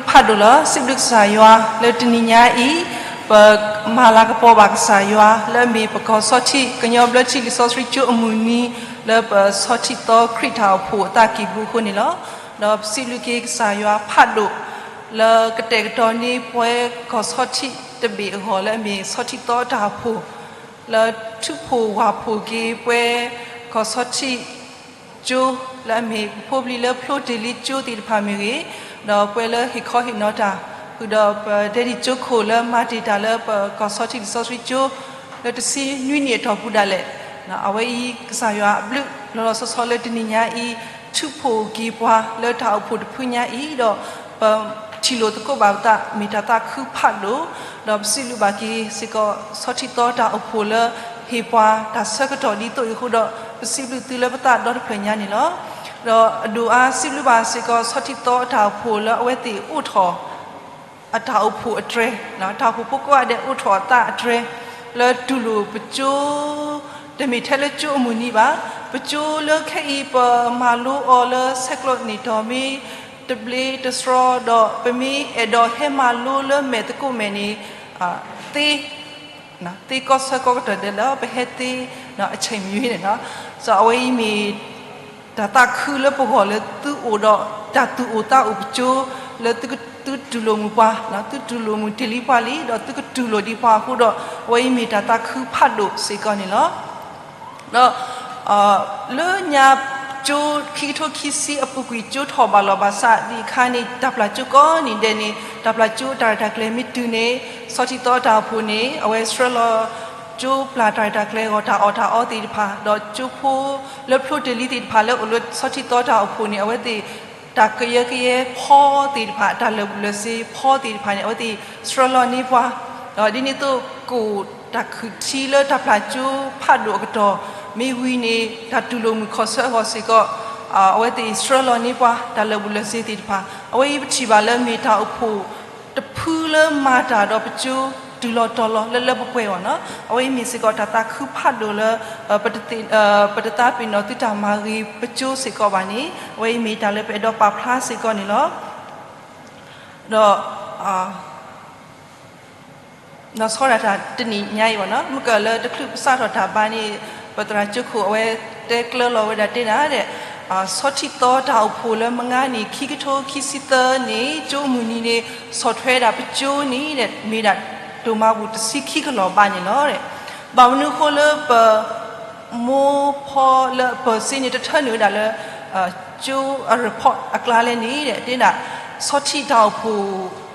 ဖးဒိၣ်လီၤ. စံးဘျုးကစၢ်ယွၤလၢတနံၤညါအံၤ, ပမၤလၤကပီၤဘၣ်ကစၢ်ယွၤ လၢအမ့ၢ်ပကီၢ်ဆီထံး ကညီဘျၢထံလံာ်စီဆှံကၠိအမုၢ်နံၤ လၢပဆီထံးသီခရံာ်တၢ်အိၣ်ဖှိၣ်အသးကံၢ်ပူၤအဃိန့ၣ်လီၤ. ဒီးပစံးဘျုးက့ၤကစၢ်ယွၤဖးဒိၣ် လၢကတဲာ်ကတီၤန့ၢ်ပှၤကီၢ်ဆီထံးတဘ့ၣ်အဂီၢ် လၢအမ့ၢ်ဆီထံးသီတၢ်အိၣ်ဖှိၣ် လၢထုးဖှိၣ်ဝၢ်ဖှိၣ်က့ၤပှၤကီၢ်ဆီထံး ကၠိ လၢအမ့ၢ်ပဖိပလံၤလၢဖျိတ့ၢ်လံကၠိသ့ၣ်တဖၣ်မ့ၢ်ဂ့ၤ, ဒီးပှၤလၢဟ့ၣ်ခီဟ့ၣ်နီၤတၢ်, ဃုာ်ဒီးပဒဲဒံၣ်ကၠိခိၣ်လၢမၤတ့ၢ်တၢ်လၢပကီၢ်ဆီထံးလံာ်စီဆှံကၠိ လၢတဆံနွံနံၣ်အတီၢ်ပူၤဒၣ်လဲာ်, အဝဲအံၤကစၢ်ယွၤအဘျုးလီၤလီၤဆီဆီလၢတနံၤညါအံၤ ထုးဖှိၣ်က့ၤပှၤလၢတၢ်အိၣ်ဖှိၣ်တဖုညါအံၤဒီး ပထံၣ်လိာ်သကိးဘၣ်ပသး မ့ၢ်တၢ်သးခုဖးဒိၣ်, ဒီးပစံးဘျုးဘၣ်က့ၤစ့ၢ်ကီး ဆီထံးသီတၢ်အိၣ်ဖှိၣ်လၢဟ့ၣ်ပှၤတၢ်ဆၢကတီၢ်ဒ်သိးအံၤအဃိဒီး ပစံးဘျုးသုလၢပသးဒီတဖျၢၣ်ညါန့ၣ်လီၤ. ဒီးအဒိၣ်အါစံးဘျုးဘၣ်စ့ၢ်ကီး ဆီထံးသီတၢ်အိၣ်ဖှိၣ်လၢအဝဲသ့ၣ်အိးထီၣ် အတၢ်အိၣ်ဖှိၣ်အတြဲၤ, တၢ်အိၣ်ဖှိၣ်ဖိကိးဂၤဒဲးအိးထီၣ်အသးအတြဲၤ လၢတူၢ်လိာ်ပကၠိ, တမ့ၢ်ထဲလၢကၠိအမုၢ်နံၤဘၣ်, ပကၠိလၢခဲအံၤပမၤလိအီၤလၢဆဲးကျိးန့ၣ်တီၢ်မ့ၢ်တဘျ့တစှီၤဒီး ပမ့ၢ်အဲၣ်ဒိးဟဲမၤလိလၢမဲာ်သကိးမဲာ်န့ၣ် သ့ သ့ကီၢ်ဆၢကီၢ်ကတၢၢ်ဒဲးလၢပဟဲသ့ အဆဲးမံၤန့ၣ်လီၤ. စီၤအဝဲအံၤမ့ၢ် တၢ်သးခုလၢပဂီၢ်လၢသုအိၣ်ဒီးတၢ်သူၣ်အိၣ်သးအိၣ်ပကၠိ လၢသုတူၢ်လိာ်မုာ်ပှၤ, သုတူၢ်လိာ်မုာ်တ့ၢ်လံပှၤလံ ဒီးသုကတူၢ်လိာ်ဒံးပှၤအဃိဒီး အဝဲအံၤမ့ၢ်တၢ်သးခုဖးဒိၣ်စ့ၢ်ကီးန့ၣ်လီၤ. ဒီး လၢညါကၠိခံကထိခံဆံအပူၤကွံာ်ကၠိထီၣ်ဘၣ်လီၤဘၣ်ဆၣ်ဒံးအခါန့ၣ် တၢ်ပျၢ်ကၠိကိးနံၤဒဲးန့ၣ် တၢ်ပျၢ်ကၠိတၢ်ရဲၣ်တၢ်ကျဲၤမ့ၢ်တုၤန့ၣ် ဆီထံးသီတၢ်အိၣ်ဖှိၣ်န့ၣ် အဝဲဆှၢလီၤကၠိပျၢ်တၢ်ရဲၣ်တၢ်ကျဲၤအဂီၢ် တၢ်အီၣ်တၢ်အီသ့ၣ်တဖၣ် ဒီးကၠိဖိလၢဖျိတ့ၢ်လံသ့ၣ်တဖၣ်လၢအိၣ်လၢဆီထံးသီတၢ်အိၣ်ဖှိၣ်န့ၣ် အဝဲသ့ၣ် တၢ်ကယၢကယဲဖီသ့ၣ်တဖၣ် တၢ်လၢာ်ဘူၣ်လၢာ်စ့ဖီသ့ၣ်တဖၣ်န့ၣ် အဝဲသ့ၣ်ဆှၢလီၤန့ၢ်ပှၤ, ဒီးဒ်န့ၣ်အသိး ကိၣ်တၢ်ခုၣ်ထံလၢတၢ်ပျၢ်ကၠိဖးဒိၣ်အကတီၢ် မ့ၢ်ဝံၤန့ၣ် တၢ်တူၢ်လိာ်မုာ်ခီၣ်ဆၢအဂီၢ်စ့ၢ်ကီး အဝဲသ့ၣ်ဆှၢလီၤန့ၢ်ပှၤ တၢ်လၢာ်ဘူၣ်လၢာ်စ့သ့ၣ်တဖၣ် အဝဲအံၤပထံၣ်ဘၣ်လၢမ့ၢ်တၢ်အိၣ်ဖှိၣ်တဖုလၢမၤတၢ်ဒီးပကၠိ တုၤလီၤတီၤလီၤလၢလၢပှဲၤပှဲၤအဂီၢ်န့ၣ်လီၤ. အဝဲအံၤမ့ၢ်စ့ၢ်ကီးတၢ်သးခုဖးဒိၣ်လၢ ပတသးပ့ၤနီၣ်သုတၢ်မၤဂ့ၤပကၠိစ့ၢ်ကီးဘၣ်န့ၣ် အဝဲအံၤမ့ၢ်တၢ်လၢပအဲၣ်ဒိးပာ်ဖျါစ့ၢ်ကီးန့ၣ်လီၤ. ဒီး လီၤဆီဒၣ်တၢ်တနံၤညါအံၤဘၣ်နီၤ မ့ၢ်ကလၢတချုးပစးထီၣ်တၢ်ဘါန့ၣ် ပသရၣ်ကၠိခိၣ်အဝဲတဲကျၢၤလီၤဝဲဒၣ်တဲဒၣ်ဒီး ဆီထံးသီတၢ်အိၣ်ဖှိၣ်လၢမုၢ်ဂၤန့ၣ် ခံကထိခံဆံသၢန့ၣ် ကၠိမုၢ်နံၤန့ၣ် ဆီၣ်ထွဲဒၣ်ပကၠိန့ၣ်ဒီး မ့ၢ်ဒၣ်ဒိၣ်မးဘူၣ်တဆံခံကလီၢ်ဘါန့ၣ်လီၤ. ဘၣ်မနုၤအဃိလၢပ မိၢ်ဖီလၢအပၢၤစ့န့ၣ် တထၢနုာ်ဝဲဒၣ်လၢ ကၠိအ report အကျါလဲၣ်န့ၣ် တဲဒၣ် ဆီထံးတၢ်အိၣ်ဖှိၣ်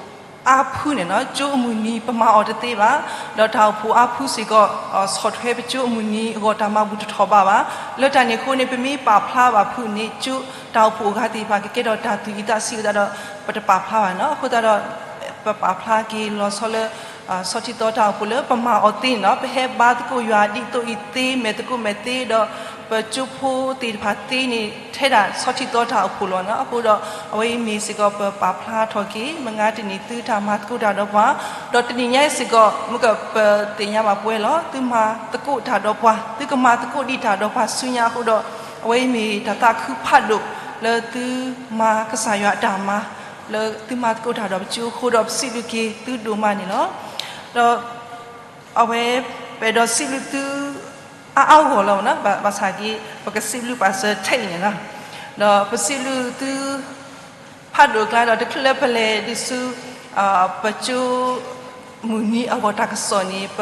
အါဖုန့ၣ်နီၤ ကၠိအမုၢ်နံၤပမၤအီၤတသ့ဘၣ်, ဒီးတၢ်အိၣ်ဖှိၣ်အါဖုစ့ၢ်ကီး ဆီၣ်ထွဲပကၠိအမုၢ်နံၤအဂီၢ်တၢ်မၤဘူၣ်တထီၣ်ဘးဘၣ်. လၢတၢ်န့ၣ်အဃိန့ၣ် ပမ့ၢ်ပာ်ဖျါဘၣ်ဖုးန့ၣ် ကၠိတၢ်အိၣ်ဖှိၣ်အဂၤသ့ၣ်တဖၣ် ကကဲထီၣ်တၢ်သူၣ်အုးသးအုးအသးဒီး ပတပာ်ဖျါဘၣ်နီၤ. အဃိသတးဒီး ပပာ်ဖျါက့ၤလီၤဆီလၢ ဆီထံးသီတၢ်အိၣ်ဖှိၣ်လၢပမၤအီၤသ့န့ၣ်နီၤ ပဟဲဘါသကိးယွၤဒ်သိးအံၤသ့ မဲာ်သကိးမဲာ်သ့ဒီး ပကၠိဖိသ့ၣ်တဖၣ်သ့န့ၣ် ထဲဒၣ်ဆီထံးသီတၢ်အိၣ်ဖှိၣ်လီၤနီၤ. အဃိဒီး အဝဲအံၤမ့ၢ်စ့ၢ်ကီးပပာ်ဖျါထီၣ်က့ၤ မုၢ်ဂၤတနံၤသုတၢ်မၤသကိးတၢ်ဒီးပှၤ, ဒီးတနံၤညါအံၤစ့ၢ်ကီး မ့ၢ်ကပသ့ၣ်ညါဘၣ်ပဝဲလီၤ သုမၤသကိးတၢ်ဒီးပှၤ သုကမၤသကိးဒံးတၢ်ဒီးပှၤဆူညါအဃိဒီး အဝဲအံၤမ့ၢ်တၢ်သးခုဖးဒိၣ်လၢသုမၤကစၢ်ယွၤအတၢ်မၤ လၢသုမၤသကိးတၢ်ဒီးပကၠိအဃိဒီး ပစံးဘျုးက့ၤသုဒိၣ်မးန့ၣ်လီၤ. ဒီး အဝဲ ပအဲၣ်ဒိးစံးဘျုးသု အါအါဂီၢ်ဂီၢ်လီၤနီၤ ဘၣ်ဆၣ်က့ ပကစံးဘျုးပာ်စၢၤထဲအံၤန့ၣ်လီၤ. ဒီးပစံးဘျုးသု ဖးဒိၣ်အကျါဒီး တချုးလၢပလဲၤဒံးဆူ ပကၠိ မုၢ်နံၤအဂီၢ်တၢ်ကစီၣ်န့ၣ် ပ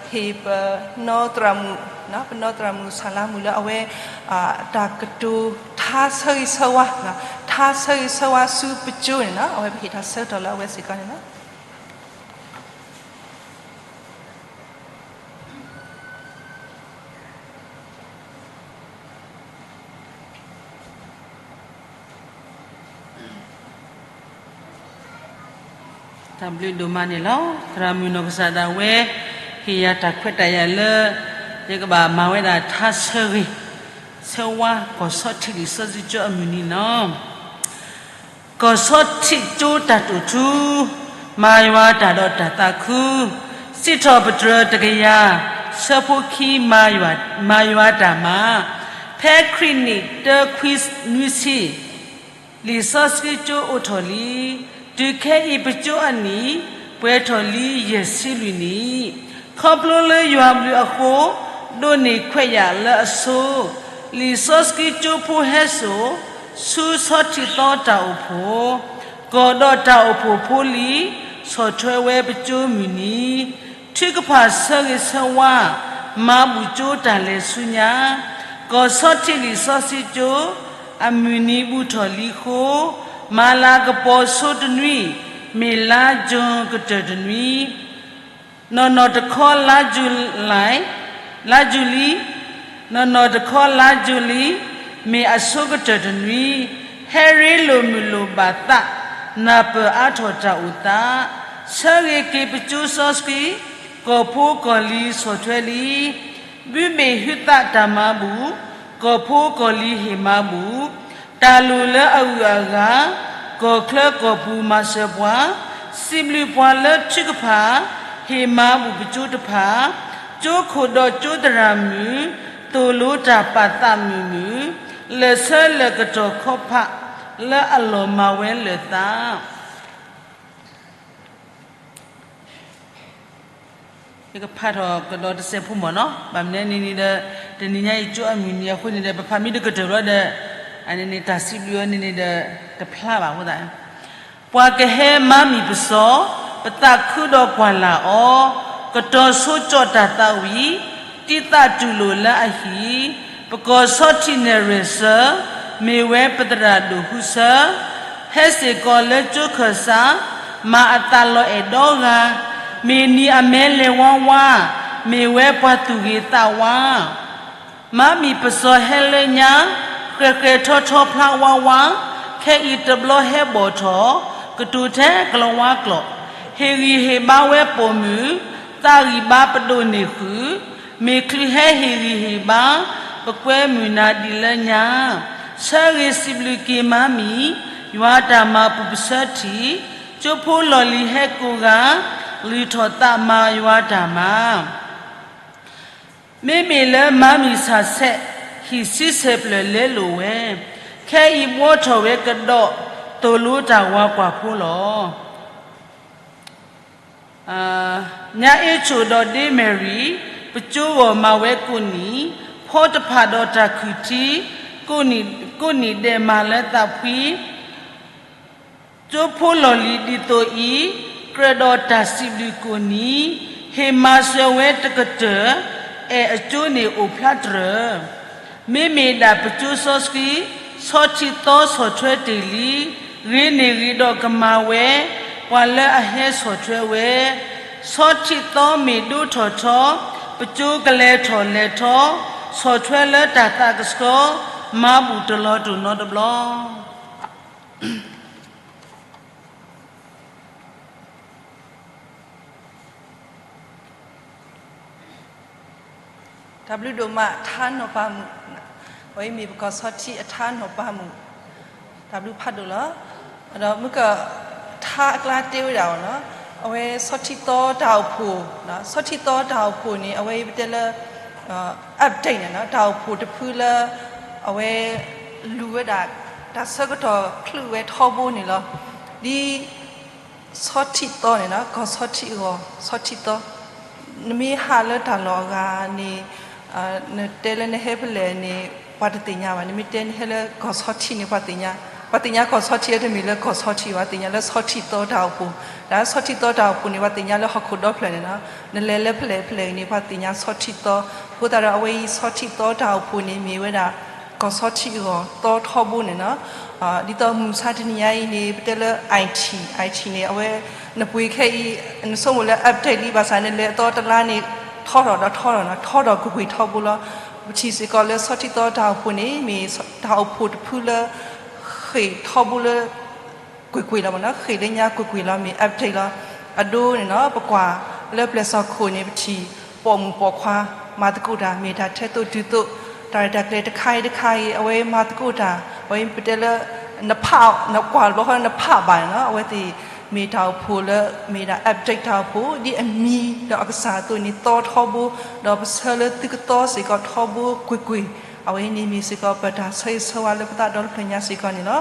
ဟ့ၣ်ပနီၢ်သရၣ်မုၣ် ပနီၢ်သရၣ်မုၣ်ဆၣ်လါမုၣ်လၢအဝဲ တၢ်ကတိၤထါဆၢဂ့ၤဆၢဝါ ထါဆၢဂ့ၤဆၢဝါဆူပကၠိန့ၣ်နီၤ အဝဲပဟ့ၣ်တၢ်ဆၢကတီၢ်လၢအဝဲစ့ၢ်ကီးန့ၣ်လီၤ. တၢ်ဘျုးဒိၣ်မးန့ၣ်လီၤ. သရၣ်မုၣ်နီၢ်ကစၢ်ဒၣ်ဝဲ ဟ့ၣ်ယၤတၢ်ခွဲးတၢ်ယာ်လၢ ယကဘၣ်မၤဝဲဒၣ်ထါဆၢဂ့ၤ ဆၢဝါကီၢ်ဆီထံးလံာ်စီဆှံကၠိအမုၢ်နံၤလီၤ. ကီၢ်ဆီထံးကၠိတၢ်တိာ်ထူ, မၤယွၤတၢ်ဒီးတၢ်သးခု, စံးထီၣ်ပတြၢၤတကယၤ, ဆၢဖိခံ, မၤယွၤတၢ်မၤ, ဖဲခရံာ်နံၣ်တၢခွံနွံဆံ, လံာ်စီဆှံကၠိအိၣ်ထီၣ်လံ, တုၤခဲအံၤပကၠိအနံၣ် ပှဲၤထီၣ်လံယဲၢ်ဆံလွံၢ်နံၣ်, ခီဖျိလၢယွၤဘျုးအဃိ ဒိးန့ၢ်ခွဲးယာ်လၢအဆိ, လံာ်စီဆှံကၠိဖိဟဲစိာ် ဆူဆီထံးသီတၢ်အိၣ်ဖှိၣ်, ကီၢ်ဒီးတၢ်အိၣ်ဖှိၣ်ဖိလံ, ဆီၣ်ထွဲဝဲပကၠိမုၢ်နံၤ, ထုကဖၣ်ဆၢဂ့ၤဆၢဝါ, မၤဘူၣ်ကၠိတၢ်လဲၤဆူညါ, ကီၢ်ဆီထံးလံာ်စီဆှံကၠိ အမုၢ်နံၤဘူးထီၣ်လံအဃိ, မၤလၤကပီၤဆိတနွံ, မ့ၢ်လါကၠိကတၢၢ်တနွံ, နီၢ်နီၢ်တခီလါကၠိလံ, လါကၠိလံ, နီၢ်နီၢ်တခီလါကၠိလံ, မ့ၢ်အဆိကတၢၢ်တနွံ, ဟဲရ့လိာ်မုာ်လိာ်ဘၣ်သး, နၢ်ပၢၢ်အါထီၣ်တၢ်အိၣ်သး, ဆၢဂ့ၤက့ၤပကၠိစီဆှံ, ကီၢ်ဖိကီၢ်လံၤဆီၣ်ထွဲလံ, ဘုဘ့ၣ်ဟုသးတၢ်မၤဘူၣ်, ကီၢ်ဖိကီၢ်လံၤဟ့ၣ်မၤဘူၣ်, တၢ်လိၣ်လၢအဂုၤအဂၤ, ကီၢ်ချၢကီၢ်ပူၤမၤစၢၤပှၤ, စံးဘျုးပှၤလၢထုကဖၣ်, ဟ့ၣ်မၤဘူၣ်ပကၠိတဖၣ်, ကၠိခိၣ်ဒီးကၠိသရၣ်မုၣ်, သိၣ်လိတၢ်ပာ်သးမုာ်မုာ်, လၢာ်ဆၢလၢာ်ကတီၢ်ခီဖး, လၢအလီၢ်မၤဝဲလၢာ်သး ယကဖးထီၣ်ကဒီးတစဲးဖိမ့ၢ်နီၤ, ဘၣ်မနုၤန့ၣ်န့ၣ်ဒီး, တနံၤညါအံၤကၠိအမုၢ်နံၤအဃိန့ၣ်ဒီး ပဖးမ့ၢ်တကတၢၢ်ဘျီဒီး, အန့ၣ်န့ၣ်တၢ်စံးဘျုးအီၤန့ၣ်န့ၣ်ဒီး, တဖျါဘၣ်အဃိသတး, ပှၤကဟဲမၤမံၣ်ပစီ, ပသးခုဒီးကွၢ်လၢ်အီၤ, ကတီၤဆိကၠီၣ်တၢ်သးဝံၣ်, တံၤသးတူၢ်လိာ်လၢအဟံၣ်, ပကီၢ်ဆီထံးနဲၣ်ရွဲၣ်စၢၤ, မ့ၢ်ဝဲပသရၣ်ဒိၣ်ဃုဆၢ ဟဲစ့ၢ်ကီးလၢကၠိခၢၣ်စး, မၤအသးလီၤအဲၣ်ဒီဂၤ, မ့ၢ်နံၤအမဲလဲၤဝါဝါ, မ့ၢ်ဝဲပှၤသူၣ်ဂ့ၤသးဝါ, မၤမံၣ်ပစီဟဲလၢညါ, ဃဲၤဃဲၤထီထီဖျါဝါဝါ, ခဲအံၤတဘျီဟဲဘီၣ်ထီၣ်, ကတိၤထဲကလီၤဝါကျိာ်, ဟ့ၣ်ဂံၢ်ဟ့ၣ်ဘါဝဲပိာ်မုၣ်, သးဂံၢ်ဘါပဒိးန့ၢ်ဃုာ်, မ့ၢ်ချုးဟဲဟ့ၣ်ဂံၢ်ဟ့ၣ်ဘါ, ပကွဲမုာ်နၤဒ်လၢညါ, ဆၢဂ့ၤစံးဘျုးက့ၤမၤမံၣ်, ယွၤတၢ်မၤပူၤပဆၢထံၣ်, ကၠိဖိလီၢ်လံၤဟဲကိးဂၤ, လုၢ်ထီၣ်သးမၤယွၤတၢ်မၤ မ့မ့ၢ်လၢမၤမံၣ်ဆၣ်ဆဲး, ဟံၣ်ဆံဆဲးဖျၢၣ်လဲလိာ်ဝဲ, ခဲအံၤဘှီထီၣ်ဝဲကဒီး, သိၣ်လိတၢ်ဝၤကွၢ်ဖိလီၤ. ညါအ့ၣ်ဆိၣ်ဒီးဒ့မဲၣ်ရံၤ, ပကၠိဂီၢ်မၤဝဲကိးနံၤ, ဖီတဖၣ်ဒီးတၢ်ခုၣ်ထံ, ကိးနံၤဒဲးမၤလၢသးဖှံ ကၠိဖိလီၢ်လံၤဒ်သိးအံၤ, ကြၢးဒီးတၢ်စံးဘျုးကိးနံၤ, ဟ့ၣ်မၤစၢၤဝဲတကတၢၢ်, အဲၣ်အကၠိန့ၣ်အိၣ်ဖျါတြၢၤ, မ့မ့ၢ်ဒၣ်ပကၠိစီဆှံ, ဆီထံးသီဆီၣ်ထွဲတ့ၢ်လံ, ဂ့ၤန့ၢ်ဂ့ၤဒီးကမၤဝဲ, ပှၤလၢအဟဲဆီၣ်ထွဲဝဲ, ဆီထံးသီမ့ၢ်ဒိထီၣ်ထီ, ပကၠိကလဲၤထီၣ်လဲၤထီ, ဆီၣ်ထွဲလၢတၢ်သးကဆှီ, မၤဘူၣ်တလီၤတိၢ်နီတဘျီ တၢ်ဘျုးဒိၣ်မး ထါနီၢ်ပၤမုၣ်, အဝဲအံၤမ့ၢ်ပကီၢ်ဆီထံးအထါနီၢ်ပၤမုၣ်, တၢ်ဘျုးဖးဒိၣ်လီၤ. ဒီးမုၢ်က ထါအကျါတဲဝဲဒၣ်အီၤနီၤ, အဝဲဆီထံးသီတၢ်အိၣ်ဖှိၣ်, ဆီထံးသီတၢ်အိၣ်ဖှိၣ်န့ၣ် အဝဲအံၤပတဲလၢ update န့ၣ်နီၤ, တၢ်အိၣ်ဖှိၣ်တဖုလၢ အဝဲလူၤဝဲဒၣ် တၢ်ဆၢကတီၢ်ချုးဝဲထီဘိန့ၣ်လီၤ. ဒ် ဆီထံးသီန့ၣ်နီၤ, ကီၢ်ဆီထံးအဂီၢ် ဆီထံးသီ, နမ့ၢ်ဟးလၢတၢ်လီၢ်အဂၤန့ၣ် နတဲလၢနဟဲဖဲလဲၣ်န့ၣ် ပှၤတသ့ၣ်ညါဘၣ်. နမ့ၢ်တဲနဟဲလၢကီၢ်ဆီထံးန့ၣ် ပှၤသ့ၣ်ညါ, ပှၤသ့ၣ်ညါကီၢ်ဆီထံးလၢတမ့ၢ်လၢကီၢ်ဆီထံးဘၣ်, သ့ၣ်ညါလၢဆီထံးသီတၢ်အိၣ်ဖှိၣ်, တၢ်ဆီထံးသီတၢ်အိၣ်ဖှိၣ်န့ၣ် ပှၤသ့ၣ်ညါလၢဟီၣ်ခိၣ်ဒီဖျၢၣ်န့ၣ်နီၤ, နလဲၤလၢဖဲလဲၣ်ဖဲလဲၣ်အံၤန့ၣ် ပှၤသ့ၣ်ညါဆီထံးသီ, အဃိသတးဒီးအဝဲအံၤဆီထံးသီတၢ်အိၣ်ဖှိၣ်န့ၣ် မ့ၢ်ဝဲဒၣ် ကီၢ်ဆီထံးအဂီၢ် သီထီဘိန့ၣ်နီၤ, ဒ်သိးမုၢ်မဆါတနံၤညါအံၤန့ၣ် ပတဲလၢ IT, IT န့ၣ် အဝဲ နပှ့ၤခဲအံၤ နဆိကမိၣ်လၢ update လံ ဘၣ်ဆၣ်နလဲၤအသီတလါန့ၣ် ထီထီၣ်ဒီးထီထီၣ်နီၤ, ထီထီၣ်ကွ့ၢ်ကွ့ၢ်ထီဘိလီၤ. ပထံၣ်စ့ၢ်ကီးလၢဆီထံးသီတၢ်အိၣ်ဖှိၣ်န့ၣ် မ့ၢ်တၢ်အိၣ်ဖှိၣ်တဖုလၢ ဃ့ၢ်ထီဘိလၢ ကွ့ၢ်ကွ့ၢ်လီၤမ့ၢ်နီၤ, ဃ့ၢ်လၢညါကွ့ၢ်ကွ့ၢ်လီၤ, မ့ၢ် update လီၤ. အဒိန့ၣ်နီၤ ပကွၢ်လၢပျဲၢ်စီၣ်ခိၣ်န့ၣ် ပထံၣ်ပိာ်မုၣ်ပိာ်ခွါ မၤသကိးတၢ် မ့ၢ်တၢ်ထဲသိးတုၤသိး တၢ်ရဲၣ်တၢ်ကျဲၤတခါအံၤတခါအံၤ အဝဲမၤသကိးတၢ် အဝဲပတဲလၢ နဖး နကွၢ်ဘျီဃီလၢနဖးဘၣ်န့ၣ်နီၤ, အဝဲသ့ၣ်မ့ၢ်တၢ်အိၣ်ဖှိၣ်လၢ မ့ၢ်ဒၣ် update တၢ်အိၣ်ဖှိၣ် ဒ်အမံၤဒီးအကစၢ်အသိးန့ၣ် သီထီဘိ ဒီးပဆၢလၢသုကသီစ့ၢ်ကီးထီဘိကွ့ၢ်ကွ့ၢ်, အဝဲန့ၣ်မ့ၢ်စ့ၢ်ကီးပတၢ်ဆၢဂ့ၤဆၢဝါလၢပသးဒီတဖျၢၣ်ညါစ့ၢ်ကီးန့ၣ်လီၤ.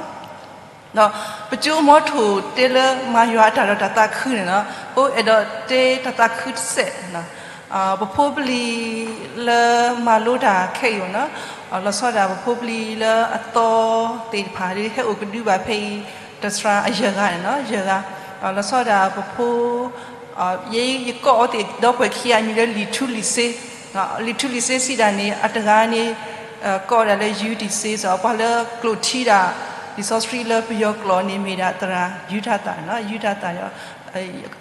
ဒီးပကၠိအမီထိၣ်တဲလၢမၤယွၤအတၢ်ဒီးတၢ်သးခုန့ၣ်လီၤ. အိၣ်အဲၣ်ဒိးတဲတၢ်သးခုတစဲး, ပဖိပလံၤလၢမၤလိတၢ်ခဲအံၤန့ၣ်လီၤ, လီၤဆီဒၣ်ပဖိပလံၤလၢအသီသ့ၣ်တဖၣ်ဒ်ဟဲအိၣ်ကဒုဘၣ်ဖဲအံၤ တစှၤအယဲၢ်ဂၤန့ၣ်လီၤ, ယဲၢ်ဂၤ, လီၤဆီဒၣ်ပဖိ ယဲယကိးအဝဲသ့ၣ်ဒီပုၢ်ဝဲၢ်ခံဂၤအမံၤလၢလံာ်ထူလံာ်စ့, လံာ်ထူလံာ်စ့စံးဒၣ်န့ၣ် အတဂၤန့ၣ် ကိးဒၣ်လၢ ယူးတံၢ်စ့ စီၤ ပှၤလၢကျိာ်ထံဒၣ် လံာ်စီဆှံလၢပယီၤကျိာ်န့ၣ် မ့ၢ်ဒၣ်သရၣ် ယူးတၢ်သၣ်န့ၣ်လီၤ, ယူးတၢ်သၣ်န့ၣ်လီၤ.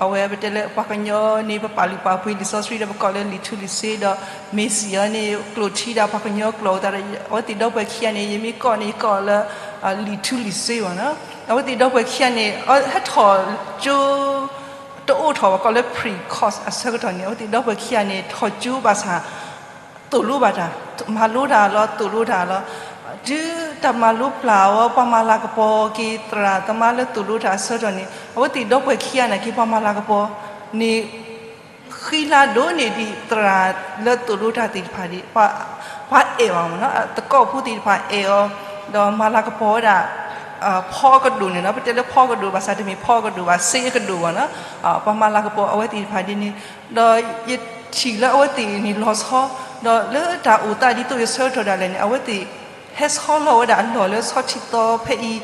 အဝဲပတဲလၢပှၤကညီန့ၣ် ပပာ်လုၢ်ပာ်ပှ့ၤလံာ်စီဆှံဒီးပကိးလၢလံာ်ထူလံာ်စ့ဒီး မ့ၢ်စံးအီၤန့ၣ် ကျိာ်ထံဒၣ်ပှၤကညီကျိာ်အသးဒီး အဝဲသ့ၣ်ဒီပုၢ်ဝဲၢ်ခံဂၤန့ၣ် ယမ့ၢ်ကိးန့ၣ် ယကိးလၢ လံာ်ထူလံာ်စ့ဘၣ်န့ၣ်လီၤ. အဝဲသ့ၣ်ဒီပုၢ်ဝဲၢ်ခံဂၤန့ၣ် ဟဲထီၣ်ကၠိ တအိၣ်ထီၣ်ဘၣ် ကိးလၢ pre-course အဆၢကတီၢ်န့ၣ် အဝဲသ့ၣ်ဒီပုၢ်ဝဲၢ်ခံဂၤန့ၣ် ထီၣ်ကၠိဘၣ်ဆၣ် သိၣ်လိဘၣ်တၢ်, မၤလိတၢ်လီၤ သိၣ်လိတၢ်လီၤ. တုၤတၢ်မၤလိပျၢ်အီၤ ပှၤမၤလၤကပီၤက့ၤသရၣ်သမါလၢသိၣ်လိတၢ်အဆၢကတီၢ်န့ၣ် အဝဲသ့ၣ်ဒီပုၢ်ဝဲၢ်ခံဂၤန့ၣ်က့ၤ ပှၤမၤလၤကပီၤန့ၣ် ဃံလၤဒိၣ်န့ၢ်ဒံးသရၣ်လၢသိၣ်လိတၢ်သ့ၣ်တဖၣ်ဒံး ပှၤအဲၣ်အီၤန့ၣ်လီၤ, သကိးဖိသ့ၣ်တဖၣ်အဲၣ်အီၤ ဒီးမၤလၤကပီၤဝဲဒၣ် ဖီအကဒိၣ်န့ၣ်လီၤ. ပတဲလၢဖီအကဒိၣ်ဘၣ်ဆၣ်တမ့ၢ်ဖီအကဒိၣ်ဘၣ် စ့အကဒိၣ်ဘၣ်န့ၣ်လီၤ. ပှၤမၤလၤကပီၤအဝဲသ့ၣ်တဖၣ်ဒ်န့ၣ် ဒီးယထံၣ်လၢအဝဲသ့ၣ်န့ၣ်လီၤဆီ ဒီးလၢတၢ်အိၣ်သးဒ်သိးယဆၢကတီၢ်ဒၣ်လဲာ်န့ၣ် အဝဲသ့ၣ် ဟဲဆီလီၤဝဲဒၣ်အလီၢ်လၢဆီထံသီဖဲအံၤ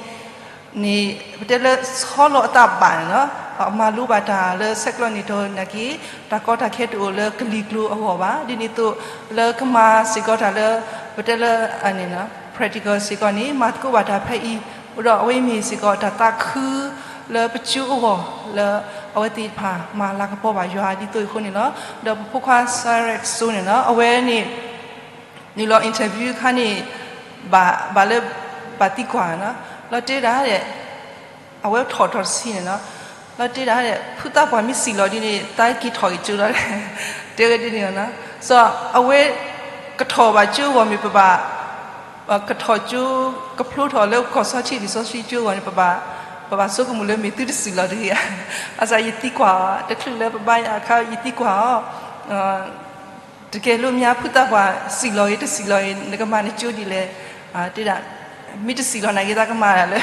န့ၣ် ပတဲလၢဆီလီၤအသးဘၣ်န့ၣ်လီၤ. မၤလိဘၣ်တၢ်လၢဆဲးကျိးန့ၣ်ဒီးနာ်က့ တၢ်ကီတၢ်ခဲတအိၣ်လၢကလံၤကျိၤအဂီၢ်ဘၣ်. ဒ်န့ၣ်အသိးလၢကမၤစ့ၢ်ကီးတၢ်လၢ ပတဲလၢ practical စ့ၢ်ကီးန့ၣ် မၤသကိးဘၣ်တၢ်ဖဲအံၤ အိၣ်ဒီးအဝဲမ့ၢ်စ့ၢ်ကီးတၢ်သးခုလၢပကၠိအဂီၢ် လၢအဝဲသ့ၣ်တဖၣ်မၤလၤကပီၤဘၣ်ယွၤဒ်သိးအဃိန့ၣ်လီၤ. ဒီးပဖိခွါ စၤရဲၣ်စိန့ၣ်လီၤ အဝဲန့ၣ် နုာ်လီၤ interview အခါန့ၣ် ဘၣ်လၢ ဘၣ်သံကွၢ်န့ၣ်လီၤ. လီၤတဲဒၣ်ဒဲး အဝဲထီၣ်ထီၣ်တဆံန့ၣ်လီၤ. လီၤတဲဒၣ်ဒဲး ဖုသးပှၢ်မ့ၢ်စံၣ်လီၤဒ်န့ၣ် သးက့ၤထီၣ်က့ၤကၠိလီၤ တဲဝဲဒ်န့ၣ်လီၤ. စီၤ အဝဲ ကထီၣ်ဘၣ်ကၠိအဂီၢ်မ့ၢ်ပဘၣ် ကထီၣ်ကၠိ ကဖျိထီၣ်လၢကီၢ်ဆီထံးလံာ်စီဆှံကၠိအဂီၢ်န့ၣ် ပဘၣ် ပဘၣ်ဆိကမိၣ်လၢမ့ၢ်သုတစံၣ်လီၤတဂ့ၤဧါ. ဘၣ်ဆၣ်ယသံကွၢ်အီၤ တချုးလၢပဘါယွၤအခါ ယသံကွၢ်အီၤ တကယ်လို့များ ဖုသးပှၢ်စံၣ်လီၤဂ့ၤ တစံၣ်လီၤဂ့ၤ နကမၤနကၠိဒ်လဲၣ် တဲဒၣ် မ့ၢ်တစံၣ်လီၤနာ်က့ သးကမၤဒၣ်လၢ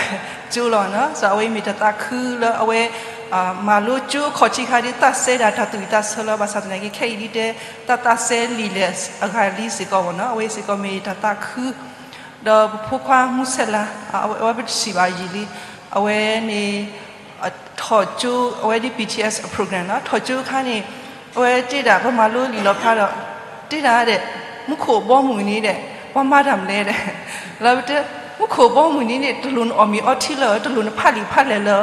ကၠိလီၤန့ၣ်လီၤ. စီၤ အဝဲမ့ၢ်တၢ်သးခုလၢအဝဲ မၤလိကၠိအခီၣ်ထံးခါဒ်သးစဲဒၣ်တၢ်သူၣ်ဝံၣ်သးဆၢလီၤ. ဘၣ်ဆၣ်သနာ်က့ ခဲအံၤဒ်တဲ သးသးစဲလံာ်လဲၣ်အဂၤလံစ့ၢ်ကီးန့ၣ်လီၤ. အဝဲစ့ၢ်ကီးမ့ၢ်တၢ်သးခု ဒီးပဖိခွါမူဆဲးလါ အဝဲပတထံၣ်ဘၣ်ယံာ်လံ အဝဲန့ၣ် ထီၣ်ကၠိ အဝဲဒ် ပီၣ်ထံၣ်အဲး အ program န့ၣ်လီၤ. ထီၣ်ကၠိအခါန့ၣ် အဝဲတဲဒၣ် ပမၤလိလံာ်လီၤဖျါဒီး တဲဒၣ်ဒဲး မူခိၣ်ဘီမုၢ်န့ၣ်ဒဲး ပှၤမၤတၢ်မနုၤလဲၣ် လၢပတဲ မူခိၣ်ဘီမုၢ်န့ၣ်န့ၣ် တလိၣ်နအီၣ်မ့ၤအီထံလၢ တလိၣ်နဖးလံာ်ဖးလဲၢ်လၢ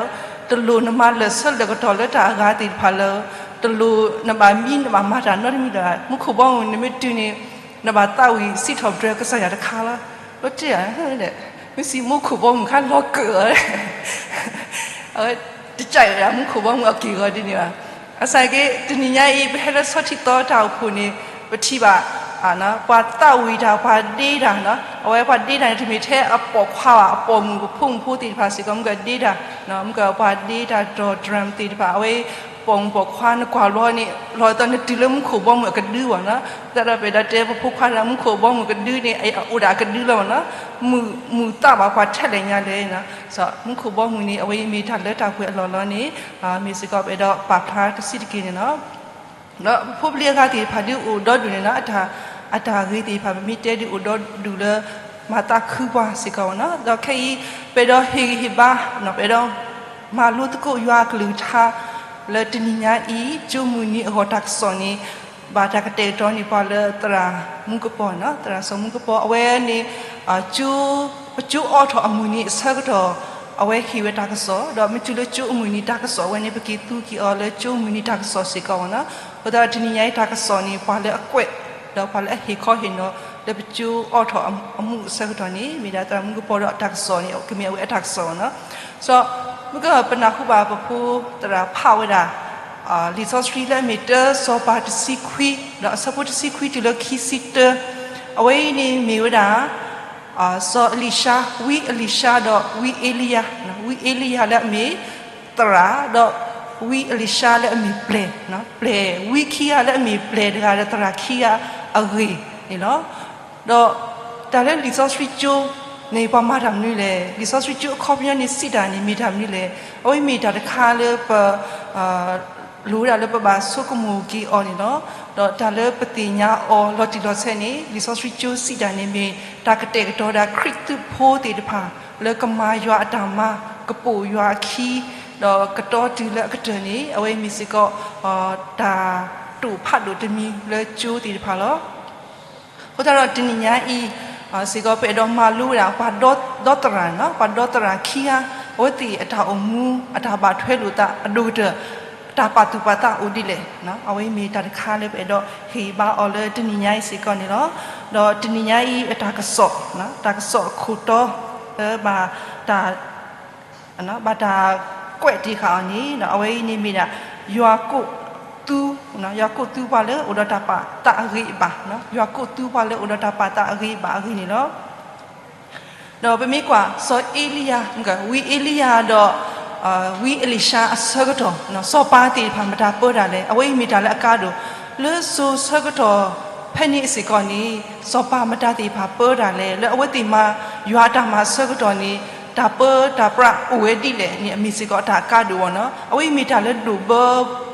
တလိၣ်နမၤလၢာ်ဆၢလၢာ်ကတီၢ်လၢတၢ်အဂၤသ့ၣ်တဖၣ်လၢ တလိၣ်နဘၣ်မံနဘၣ်မၤတၢ်နီတမံၤလၢၤ. မူခိၣ်ဘီမုၢ်နမ့ၢ်တုၤန့ၣ် နဘၣ်သးဝံၣ်စံးထီၣ်ပတြၢၤကစၢ်ယွၤတခါလီၤ. လီၤတဲဒၣ် မ့ၢ်စံးမူခိၣ်ဘီမုၢ်ခါလီၤကၢၣ်အီၤ အဝဲတကးဝဲဒၣ် မူခိၣ်ဘီမုၢ်အက့ၢ်အဂီၤဒ်န့ၣ်ဘၣ်. ဘၣ်ဆၣ်က့ တနံၤညါအံၤ ပဟဲလၢဆီထံသီတၢ်အိၣ်ဖှိၣ်န့ၣ် ပထံၣ်ဘၣ် ပှၤသးဝံၣ်တၢ် ပှၤဒ့တၢ်န့ၣ်လီၤ. အဝဲပှၤဒ့တၢ်န့ၣ် တမ့ၢ်ထဲအပိာ်ခွါဘၣ် အပိာ်မုၣ် ပဖိမုၣ်ဖိသ့ၣ်တဖၣ်စ့ၢ်ကီး မ့ၢ်ကဒ့တၢ် မ့ၢ်ကပှၤဒ့တၢ်ဒီး drum သ့ၣ်တဖၣ် အဝဲ ပိာ်မုၣ်ပိာ်ခွါနကွၢ်လီၤန့ၣ် လီၤသီနတုၤလၢမူခိၣ်ဘီမုၢ်အကဒုဘၣ်န့ၣ်လီၤ. သတးဒီးပအဲၣ်ဒိးတဲပဖိခွါဒီး မူခိၣ်ဘီမုၢ်ကဒုန့ၣ် အအိၣ်ဒၣ်အကဒုလီၤန့ၣ်လီၤ. မုၢ် မုၢ်သးဘၣ်ပှၤထဲလဲၣ်ညါလဲၣ်န့ၣ်လီၤ. မူခိၣ်ဘီမုၢ်န့ၣ် အဝဲအံၤမ့ၢ်တၢ်လၢတၢ်ပှဲၤအလီၢ်လီၤန့ၣ် မ့ၢ်စ့ၢ်ကီးပအဲၣ်ဒိးပာ်ဖျါတဆံးတက့ၢ်န့ၣ်လီၤ. ဒီးပဖိပလံၤအဂၤသ့ၣ်တဖၣ်ဒုးအိၣ်ဒီဒူၣ်န့ၣ်လီၤ. အတၢ် အတၢ်ဂ့ၤသ့ၣ်တဖၣ် ပမ့ၢ်တဲဒုးအိၣ်ဒီဒူၣ်လၢ မၤသးခုပှၤစ့ၢ်ကီးန့ၣ်လီၤ. ဒီးခဲအံၤ ပအဲၣ်ဒိးဟ့ၣ်ဂံၢ်ဟ့ၣ်ဘါ ပအဲၣ်ဒိး မၤလိသကိးယွၤအကလုၢ်ကထါ လၢတနံၤညါအံၤ ကၠိမုၢ်နံၤအဂီၢ်တၢ်ကစီၣ်န့ၣ် ဘၣ်တၢ်ကတဲာ်ကတီၤန့ၢ်ပှၤလၢသရၣ်မူကပီၤန့ၣ်လီၤ. သရၣ်စီၤမူကပီၤ အဝဲန့ၣ် ကၠိ ပကၠိအိးထီၣ်အမုၢ်နံၤအဆၢကတီၢ် အဝဲဟ့ၣ်ဝဲတၢ်ကစီၣ် ဒီးမ့ၢ်တုၤလၢကၠိအမုၢ်နံၤတၢ်ကစီၣ်ဝဲန့ၣ် ပက့ၤသူက့ၤအီၤလၢကၠိမုၢ်နံၤတၢ်ကစီၣ်စ့ၢ်ကီးန့ၣ်လီၤ. အဃိသတးဒီးတနံၤညါအံၤတၢ်ကစီၣ်န့ၣ် ပှၤလၢအကွဲး ဒီးပှၤလၢအဟ့ၣ်ခီဟ့ၣ်နီၤ လၢပကၠိအိးထီၣ်အမုၢ်အဆၢကတီၢ်န့ၣ် မ့ၢ်ဒၣ်သရၣ်မူကပီၤဒီးတၢ်ကစီၣ်န့ၣ် ကမ့ၢ်အဝဲအတၢ်ကစီၣ်န့ၣ်လီၤ. စီၤ မုၢ်ကပနၢ်ဟူဘၣ်ပဖိသရၣ်ဖးဝဲဒၣ် လံာ်စီဆှံလၢအမ့ၢ်တၢစီၤပၤတဆံခွံ ဒီးအဆၢဖိတဆံခွံတုၤလၢခံဆံတၢ အဝဲအံၤန့ၣ်မ့ၢ်ဝဲဒၣ် စီၤအလံၤၡါ ဝံအလံၤၡါဒီးဝံအ့လံယၤ ဝံအ့လံယၤလၢအမ့ၢ်သရၣ် ဒီးဝံအလံၤၡါလၢအမ့ၢ်ပျဲၢ် ပျဲၢ် ဝံခံဂၤလၢအမ့ၢ်ပျဲၢ်တဂၤဒီးသရၣ်ခံဂၤအဂ့ၢ်န့ၣ်လီၤ. ဒီးတၢ်လၢလံာ်စီဆှံကၠိ န့ၣ်ပှၤမၤတၢ်မနုၤလဲၣ်, လံာ်စီဆှံကၠိအခီပညီန့ၣ်စံးတၢ်န့ၣ်မ့ၢ်တၢ်မနုၤလဲၣ်, အဝဲမ့ၢ်တၢ်တခါလၢပ လိၣ်ဝဲဒၣ်လၢပဘၣ်ဆိကမိၣ်က့ၤအီၤန့ၣ်လီၤ. ဒီးတၢ်လၢပသ့ၣ်ညါအီၤလီၤတံၢ်လီၤဆဲးန့ၣ် လံာ်စီဆှံကၠိစံးတၢ်န့ၣ်မ့ၢ်တၢ်ကတဲာ်ကတီၤဒၣ်ခရံာ်သူဖိသ့ၣ်တဖၣ် လၢကမၤယွၤအတၢ်မၤ, ကပိာ်ယွၤအခံ, ဒီးကတီၤတုၤလၢအကတၢၢ်န့ၣ် အဝဲမ့ၢ်စ့ၢ်ကီး တၢ်တိာ်ဖးဒိၣ်တမံၤလၢကၠိသ့ၣ်တဖၣ်လီၤ. အဃိသတးဒီးတနံၤညါအံၤ စ့ၢ်ကီးပအဲၣ်ဒိးမၤလိဝဲဒၣ် ပှၤဒီသရၣ်န့ၣ်လီၤ, ပှၤဒီသရၣ်ခံဂၤ အဝဲသ့ၣ်အတၢ်အိၣ်မူ အတၢ်ဘၣ်ထွဲလိာ်သးအဒိၣ်ကတၢၢ် တၢ်ပာ်သူၣ်ပာ်သးအိၣ်ဒ်လဲၣ်. အဝဲမ့ၢ်တၢ်တခါလၢပအဲၣ်ဒိးဟ့ၣ်ဘါအီၤလၢတနံၤညါအံၤစ့ၢ်ကီးန့ၣ်လီၤ. ဒီးတနံၤညါအံၤအတၢ်ကစီၣ်, တၢ်ကစီၣ်အခိၣ်တီ လၢဘၣ်တၢ် ဘၣ်တၢ်ကွဲးတ့ၢ်ဃာ်အီၤန့ၣ် အဝဲအံၤန့ၣ်မ့ၢ်ဒၣ် ယွၤကိးသူ, ယွၤကိးသူပှၤလၢအိၣ်ဒီးတၢ်ပာ်သးအဂ့ၤအဘၣ်, ယွၤကိးသူပှၤလၢအိၣ်ဒီးတၢ်ပာ်သးအဂ့ၤအဘၣ်အဂ့ၢ်န့ၣ်လီၤ. ဒီးပမ့ၢ်ကွၢ်စီၤအ့လံယၤ, ဝံအ့လံယၤဒီး ဝံအ့လံၡါအဆၢကတီၢ် စီၤပၤသ့ၣ်တဖၣ်မတၤပၢတၢ်လဲၣ်, အဝဲအံၤမ့ၢ်တၢ်လၢအကါဒိၣ်, လၢစိၤဆၢကတီၢ်ဖဲန့ၣ်စ့ၢ်ကီးန့ၣ် စီၤပၤမတၤသ့ၣ်တဖၣ်ပၢတၢ်လဲၣ်, လၢအဝဲသ့ၣ်မၤယွၤအတၢ်မၤအဆၢကတီၢ်န့ၣ် တၢ်ပၢတၢ်ပြးအိၣ်ဝဲဒ်လဲၣ်န့ၣ် အမ့ၢ်စ့ၢ်ကီးအတၢ်ကါဒိၣ်အီၤန့ၣ်လီၤ. အဝဲအံၤမ့ၢ်တၢ်လၢဒိၣ်ဘၢ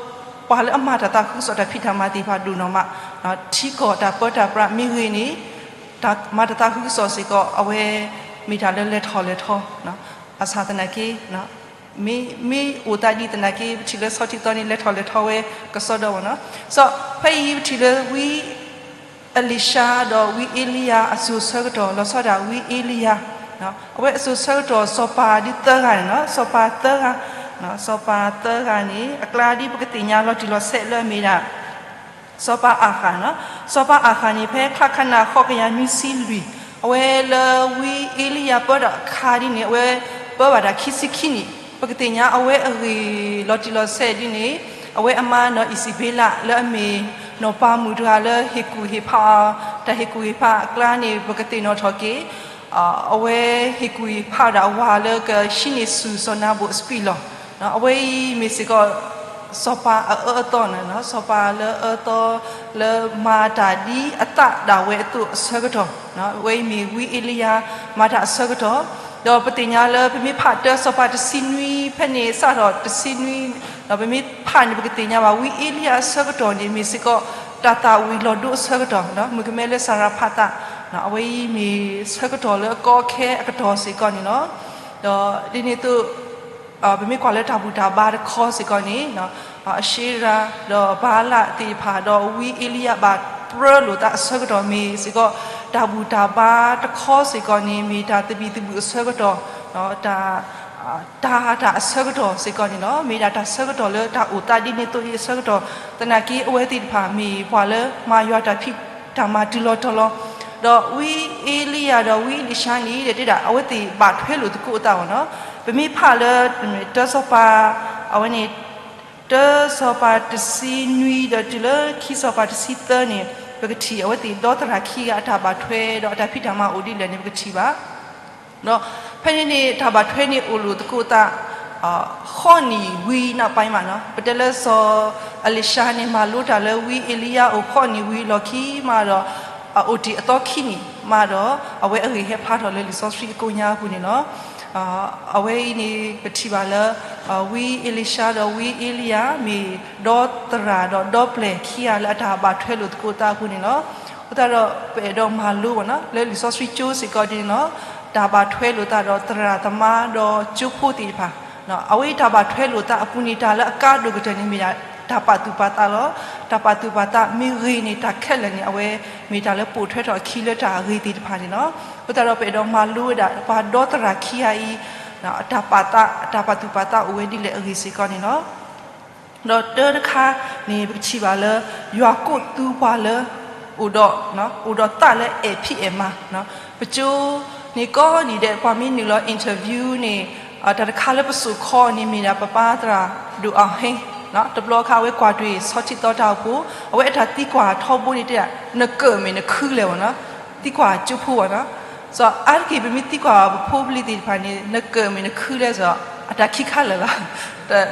ပှၤလၢအမၤတၢ်သးခုကစီၣ်တၢ်ဖံးတၢ်မၤသ့ၣ်တဖၣ်ဒိၣ်နီၢ်မး, ထံကီၢ်တၢ်ပၢတၢ်ပြးမ့ၢ်ဂ့ၤန့ၣ် တၢ်မၤတၢ်သးခုကစီၣ်စ့ၢ်ကီး အဝဲမ့ၢ်တၢ်လၢလဲၤထီၣ်လဲၤထီ, ဘၣ်ဆၣ်သနာ်က့ မ့ၢ်အိၣ်သးဒ်သနာ်က့ ပထံၣ်လၢဆီထံသီန့ၣ် လဲၤထီၣ်လဲၤထီဝဲကစီဒီဘၣ်နီၤ. စီၤဖဲအံၤပထံၣ်လၢဝံအ့လံၡါဒီးဝံအ့လံယၤအစိၤဆၢကတီၢ် လီၤဆီဒၣ်ဝံအ့လံယၤ, အဝဲအစိၤဆၢကတီၢ် စီၤပၤဒ်သၢဂၤန့ၣ်လီၤ. စီၤပၤသၢဂၤ, စီၤပၤသၢဂၤန့ၣ် အကျါဒ်ပကသ့ၣ်ညါလီၤတံၢ်လီၤဆဲးလၢအမ့ၢ်ဒၣ် စီၤပၤအၤဃး, စီၤပၤအၤဃးန့ၣ် ဖဲချါခနၣ်ဃိးကယၤနွံဆံလွံၢ် အဝဲလၢဝံအ့လံယၤပၢတၢ်အခါဒ်န့ၣ် အဝဲပၢဘၣ်တၢ်ခံဆံခံနံၣ်, ပကသ့ၣ်ညါအဝဲအဂ့ၢ်လီၤတံၢ်လီၤဆဲးဒ်န့ၣ် အဝဲအမါနီၢ်အံးစံးဘ့လး လၢအမ့ၢ်နီၢ်ပၤမုၣ်တဂၤလၢဟ့ၣ်ကူၣ်ဟ့ၣ်ဖးအီၤ, တၢ်ဟ့ၣ်ကူၣ်ဟ့ၣ်ဖးအကျါန့ၣ် ပကသ့ၣ်နီၣ်ထီၣ်က့ၤ အဝဲဟ့ၣ်ကူၣ်ဟ့ၣ်ဖးဒၣ်အဝၤလၢကဟံးန့ၢ်ဆူၣ်စီၤနၤဘူၣ်အစပံးလီၢ်, အဝဲအံၤမ့ၢ်စ့ၢ်ကီး စီၤပၤအအၢအသီန့ၣ်လီၤ. စီၤပၤလၢအအၢအသီလၢမၤတၢ်ဒ်အသးဒၣ်ဝဲအသိးအဆၢကတီၢ်, အဝဲအံၤမ့ၢ်ဝံအ့လံယၤမၤတၢ်အဆၢကတီၢ်, ဒီးပသ့ၣ်ညါလၢပမ့ၢ်ဖးတၢစီၤပၤတဆံနွံဖဲန့ၣ် စးထီၣ်တဆံနွံ, ဒီးပမ့ၢ်ဖးန့ၣ် ပကသ့ၣ်ညါဘၣ် ဝံအ့လံယၤအဆၢကတီၢ်န့ၣ် မ့ၢ်စ့ၢ်ကီး တၢ်သၣ်ဝံၤလီၤဒိအဆၢကတီၢ်, မုၣ်ကမဲလၢစၤရၤဖးသး, အဝဲအံၤမ့ၢ်ဆၢကတီၢ်လၢအကီအခဲအကတီၢ်စ့ၢ်ကီးန့ၣ်လီၤ. ဒီးဒ်န့ၣ်အသိး ပမ့ၢ်ကွၢ်လၢတၢ်ဘူၣ်တၢ်ဘါတခီစ့ၢ်ကီးန့ၣ်, အၤၡ့ရၤ ဒီးဘၤလးသ့ၣ်တဖၣ် ဒီးဝံအ့လံယၤဘၣ်ပြၢလိာ်သးအဆၢကတီၢ်မ့ၢ်စ့ၢ်ကီး တၢ်ဘူၣ်တၢ်ဘါတခီစ့ၢ်ကီးန့ၣ် မ့ၢ်တၢ်သဘံၣ်သဘုၣ်အဆၢကတီၢ်, တၢ် တၢ်တၢ်အဆၢကတီၢ်စ့ၢ်ကီးန့ၣ်လီၤ. မ့ၢ်ဒၣ်တၢ်ဆၢကတီၢ်လၢတၢ်အိၣ်သးဒ်န့ၣ်အသိးအံၤအဆၢကတီၢ်, သနာ်က့အဝဲသ့ၣ်တဖၣ်မ့ၢ်ပှၤလၢမၤယွၤတၢ်ဖံးတၢ်မၤတုၤလီၤတီၤလီၤ, ဒီးဝံအ့လံယၤဒီးဝံအ့လံၡါန့ၣ် တဲဒၣ် အဝဲသ့ၣ်ဘၣ်ထွဲလိာ်သကိးအသးဘၣ်နီၤ. ပမ့ၢ်ဖးလၢ တၢစီၤပၤ အဝဲန့ၣ် တၢစီၤပၤတဆံနွံဒီးတုၤလၢခံစီၤပၤတဆံသၢန့ၣ် ပကထံၣ်အဝဲသ့ၣ်ဒီသရၣ်ခံဂၤအတၢ်ဘၣ်ထွဲဒီးအတၢ်ဖံးတၢ်မၤအိၣ်ဒ်လဲၣ်န့ၣ် ပကထံၣ်ဘၣ် ဒီးဖဲန့ၣ်န့ၣ် တၢ်ဘၣ်ထွဲန့ၣ်အိၣ်လိာ်သကိးသး ဃိးနံၣ်ဝံၤနီၢ်ပၤမးနီၤ. ပတဲလၢစီၤအ့လံၡါန့ၣ် မၤလိတၢ်လၢဝံအ့လံယၤအိၣ်ဃိးနံၣ်ဝံၤလီၢ်ခံမးဒီး အိၣ်တ့ၢ်အသီခံနံၣ်မးဒီး အဝဲအဂ့ၢ်ဟဲဖျါထီၣ်လၢလံာ်စီဆှံအကိးညါအပူၤန့ၣ်လီၤ. အဝဲအံၤန့ၣ် ပထံၣ်ဘၣ်လၢ ဝံအ့လံၡါဒီးဝံအ့လံယၤ မ့ၢ်ဒီသရၣ်ဒီးဒီပျဲၢ်ခံဂၤလၢအတၢ်ဘၣ်ထွဲလိာ်သကိးသးအပူၤန့ၣ်လီၤ. အဃိသတးဒီး ပအဲၣ်ဒိးမၤလိဘၣ်နီၤ လၢလံာ်စီဆှံကၠိစ့ၢ်ကီးဒ်န့ၣ်လီၤ. တၢ်ဘၣ်ထွဲလိာ်သးဒီးသရၣ်သမါဒီးကၠိဖိသ့ၣ်တဖၣ် အဝဲအံၤတၢ်ဘၣ်ထွဲလိာ်သးအပူၤန့ၣ် တၢ်လၢအကါဒိၣ်ကတၢၢ်န့ၣ်မ့ၢ်ဒၣ် တၢ်ပာ်သူၣ်ပာ်သးလီၤ. တၢ်ပာ်သူၣ်ပာ်သးမ့ၢ်ဂ့ၤန့ၣ် တၢ်ခဲလၢာ်န့ၣ် အဝဲမ့ၢ်တၢ်လၢပိာ်ထွဲထီၣ်အခံလၢတၢ်အဂ့ၤသ့ၣ်တဖၣ်န့ၣ်လီၤ. အဃိသတးဒီးပအဲၣ်ဒိးမၤလိဝဲဒၣ် ပှၤဒီသရၣ်ခံဂၤအံၤ တၢ်ပာ်သး တၢ်ပာ်သူၣ်ပာ်သးအိၣ်ဝဲဒ်လဲၣ်အဂ့ၢ်စ့ၢ်ကီးန့ၣ်လီၤ. ဒီးတၢတခါန့ၣ် ပကထံၣ်ဘၣ်လၢ ယွၤကိးသူပှၤလၢ အိၣ်ဒီး အိၣ်ဒီးသးလၢအဲၣ်ဖံးအဲၣ်မၤ ပကၠိန့ၣ်ကိးနံၤဒဲး ပှၤမ့ၢ်နုာ်လီၤ interview န့ၣ် တၢ်တခါလၢပစိာ်ခီအီၤန့ၣ်မ့ၢ်ဒၣ် ပပၢ်သရၣ်ဒိၣ်အဟ့ တဘျီအခါအဝဲကွၢ်တ့ၢ်ဆီထံသီတၢ်အိၣ်ဖှိၣ် အဝဲအတၢ်သံကွၢ်ထီဘိန့ၣ်တဲဒၣ် နကၢၣ်မ့ၢ်နခုလဲၣ်ဘၣ်နီၤ သံကွၢ်ကၠိဖိဘၣ်နီၤ. စီၤအါတက့ၢ် ပမ့ၢ်သံကွၢ်ပဖိပလံၤသ့ၣ်တဖၣ်န့ၣ် နကၢၣ်မ့ၢ်နခုလဲၣ်စီၤ အတၢ်ခံခါလၢာ်လီၤ.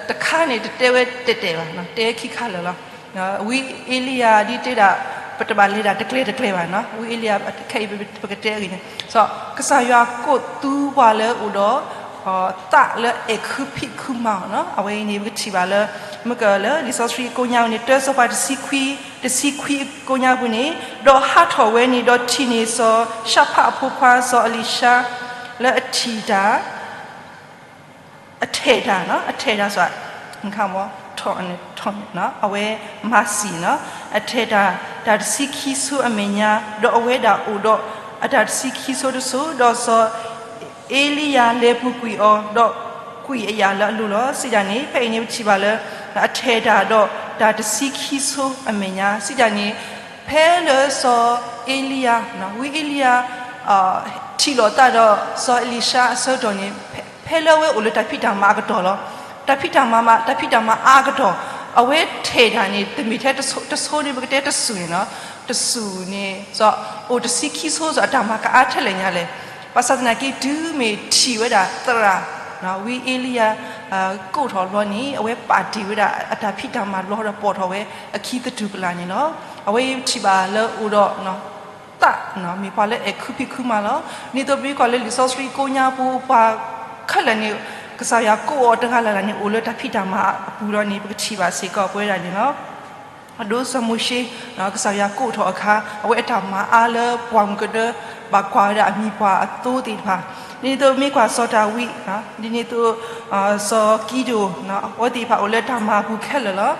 တခါန့ၣ် တတဲဝဲတဲာ်တဲာ်ဘၣ် တဲခံခါလၢာ်လီၤ. ဝံအ့လံယၤဒ်တဲဒၣ် ပတဘၣ်လဲၤဒၣ်တကျဲတကျဲဘၣ်နီၤ. ဝံအ့လံယၤခဲအံၤ ပကတဲအဂ့ၢ်န့ၣ်, ကစၢ်ယွၤကိးသူပှၤလၢအိၣ်ဒီး သးလၢအဲၣ်ခုဖံးခုမၤအီၤနီၤ. အဝဲအံၤန့ၣ် ပကထံၣ်ဘၣ်လၢ မ့ၢ်ကလၢလံာ်စီဆှံကိးညါန့ၣ် တၢစီၤပၤတဆံခွံ, တဆံခွံကိးညါပူၤန့ၣ်, ဒီးဟးထီၣ်ဝဲန့ၣ် ဒီးထံၣ်န့ၢ်စီၤၡဖးအဖိခွါ စီၤအ့လံၡါ လၢအထံၣ်တၢ် အထဲၣ်တၢ်, အထဲၣ်တၢ် ထီၣ်, အဝဲမၤစံၣ်နီၤ, အထဲၣ်တၢ် တၢ်တဆံခံဆိအမဲာ်ညါ, ဒီးအဝဲဒၣ်အိၣ်ဒီးအတၢ်တဆံခံဆိတစိၤ, ဒီးစီၤအ့လံယၤလဲၤပူၤကွံာ်အီၤ, ဒီးကွံာ်အယၣ်လၢအလိၤလီၤ. စံးတၢ်န့ၣ် ဖဲအံၤန့ၣ် ပထံၣ်ဘၣ်လၢ အထဲၣ်တၢ်ဒီးတၢ်တဆံခံဆိအမဲာ်ညါ, စံးတၢ်န့ၣ် ဖဲလၢစီၤအ့လံယၤ, ဝံအ့လံယၤ ထံၣ်လိာ်သးဒီးစီၤအ့လံၡါအဆၢကတီၢ်န့ၣ် ဖဲလၢအဝဲအိၣ်လၢတၢ်ဖံးတၢ်မၤအကတီၢ်လီၤ. တၢ်ဖံးတၢ်မၤမး တၢ်ဖံးတၢ်မၤအါကတီၢ်, အဝဲထဲၣ်တၢ်န့ၣ် တမ့ၢ်ထဲတဆိန့ၣ် ပကတဲတစူၢ်န့ၣ်နီၤ, တစူၢ်န့ၣ် စီၤအိၣ်တဆံခံဆိ စီၤအတၢ်မၤကအါထဲလဲၣ်ညါလဲၣ်. ဘၣ်ဆၣ်သနာ်က့ တုၤမ့ၢ်ထံၣ်ဝဲဒၣ်သရၣ် ဝံအ့လံယၤ ကိးထီၣ်ဘျီန့ၣ် အဝဲပာ်တ့ၢ်ဝဲဒၣ်အတၢ်ဖံးတၢ်မၤလီၤဒီးပိာ်ထီၣ်ဝဲအခံသတူၢ်ကလာ်န့ၣ်လီၤ. အဝဲအံၤထံၣ်ဘၣ်လၢအိၣ်ဒီး သး မ့ၢ်ပှၤလၢအဲၣ်ခုဖံးခုမၤလီၤ. ဒ်သိးပမ့ၢ်ကွၢ်လၢလံာ်စီဆှံကိးညါပူၤ ပှၤခဲလၢာ်န့ၣ် ကစၢ်ယွၤကိးအီၤတဂၤလၢ်လၢ်န့ၣ် အိၣ်လၢတၢ်ဖံးတၢ်မၤအပူၤလီၤန့ၣ် ပကထံၣ်ဘၣ်စ့ၢ်ကီးပဝဲဒၣ်န့ၣ်လီၤ. အဒိစီၤမိၤၡ့ ကစၢ်ယွၤကိးထီၣ်အခါ အဝဲအတၢ်မၤအါလၢပှၢ်မုၢ်ကဒၢ ဘၣ်ကွၢ်ဝဲဒၣ်အမံၤပှၢ်အသိသ့ၣ်တဖၣ်, ဒ်န့ၣ်အသိးမ့ၢ်ကွၢ်စီၤဒၤဝံး, ဒ်န့ၣ်အသိး စီၤကံဒိၣ် အဝဲသ့ၣ်တဖၣ်အိၣ်လၢတၢ်မၤအပူၤခဲလၢာ်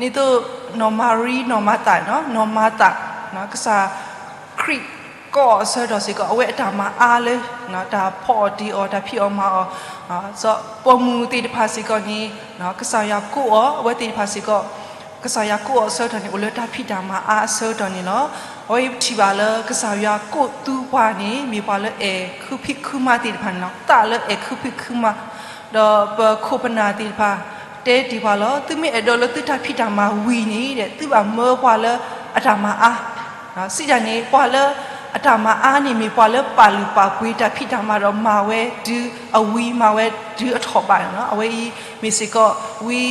လီၤ. ဒ်န့ၣ်အသိး နီၢ်မၤရံ နီၢ်မၤသး, နီၢ်မၤသး ကစၢ်ခရံာ်ကိးအီၤအဆၢကတီၢ်စ့ၢ်ကီး အဝဲအတၢ်မၤအါလၢ တၢ်ဖီအီၣ်တ့ၢ်အီၣ် တၢ်ဖံးအီၣ်မၤအီၣ်, စီၤပိာ်မုၣ်သ့ၣ်တဖၣ်စ့ၢ်ကီးန့ၣ် ကစၢ်ယွၤကိးအီၤ အဝဲသ့ၣ်တဖၣ်စ့ၢ်ကီး ကစၢ်ယွၤကိးအီၤအဆၢကတီၢ်န့ၣ် အိၣ်လၢတၢ်ဖံးတၢ်မၤအါအဆၢကတီၢ်န့ၣ်လီၤ. အဝဲအံၤပထံၣ်ဘၣ်လၢကစၢ်ယွၤကိးသူပှၤန့ၣ် မ့ၢ်ပှၤလၢအဲၣ်ခုဖံးခုမၤသ့ၣ်တဖၣ်န့ၣ်လီၤ. သးလၢအဲၣ်ခုဖံးခုမၤ ဒီးပခိၣ်ပနၢ်သ့ၣ်တဖၣ် တဲတ့ၢ်ပှၤလီၤ. သုမ့ၢ်အဲၣ်ဒိးလၢသုတၢ်ဖံးတၢ်မၤဝံၤန့ၣ်ဒီး သုဘၣ်မၢပှၤလၢအတၢ်မၤအါ စံးတၢ်န့ၣ် ပှၤလၢအတၢ်မၤအါန့ၣ် မ့ၢ်ပှၤလၢပာ်လုၢ်ပာ်ပှ့ၤတၢ်ဖံးတၢ်မၤဒီးမၤဝဲတုၤအဝံၤ မၤဝဲတုၤအထီၣ်ဘးန့ၣ်လီၤ. အဝဲအံၤမ့ၢ်စ့ၢ်ကီး ဝံ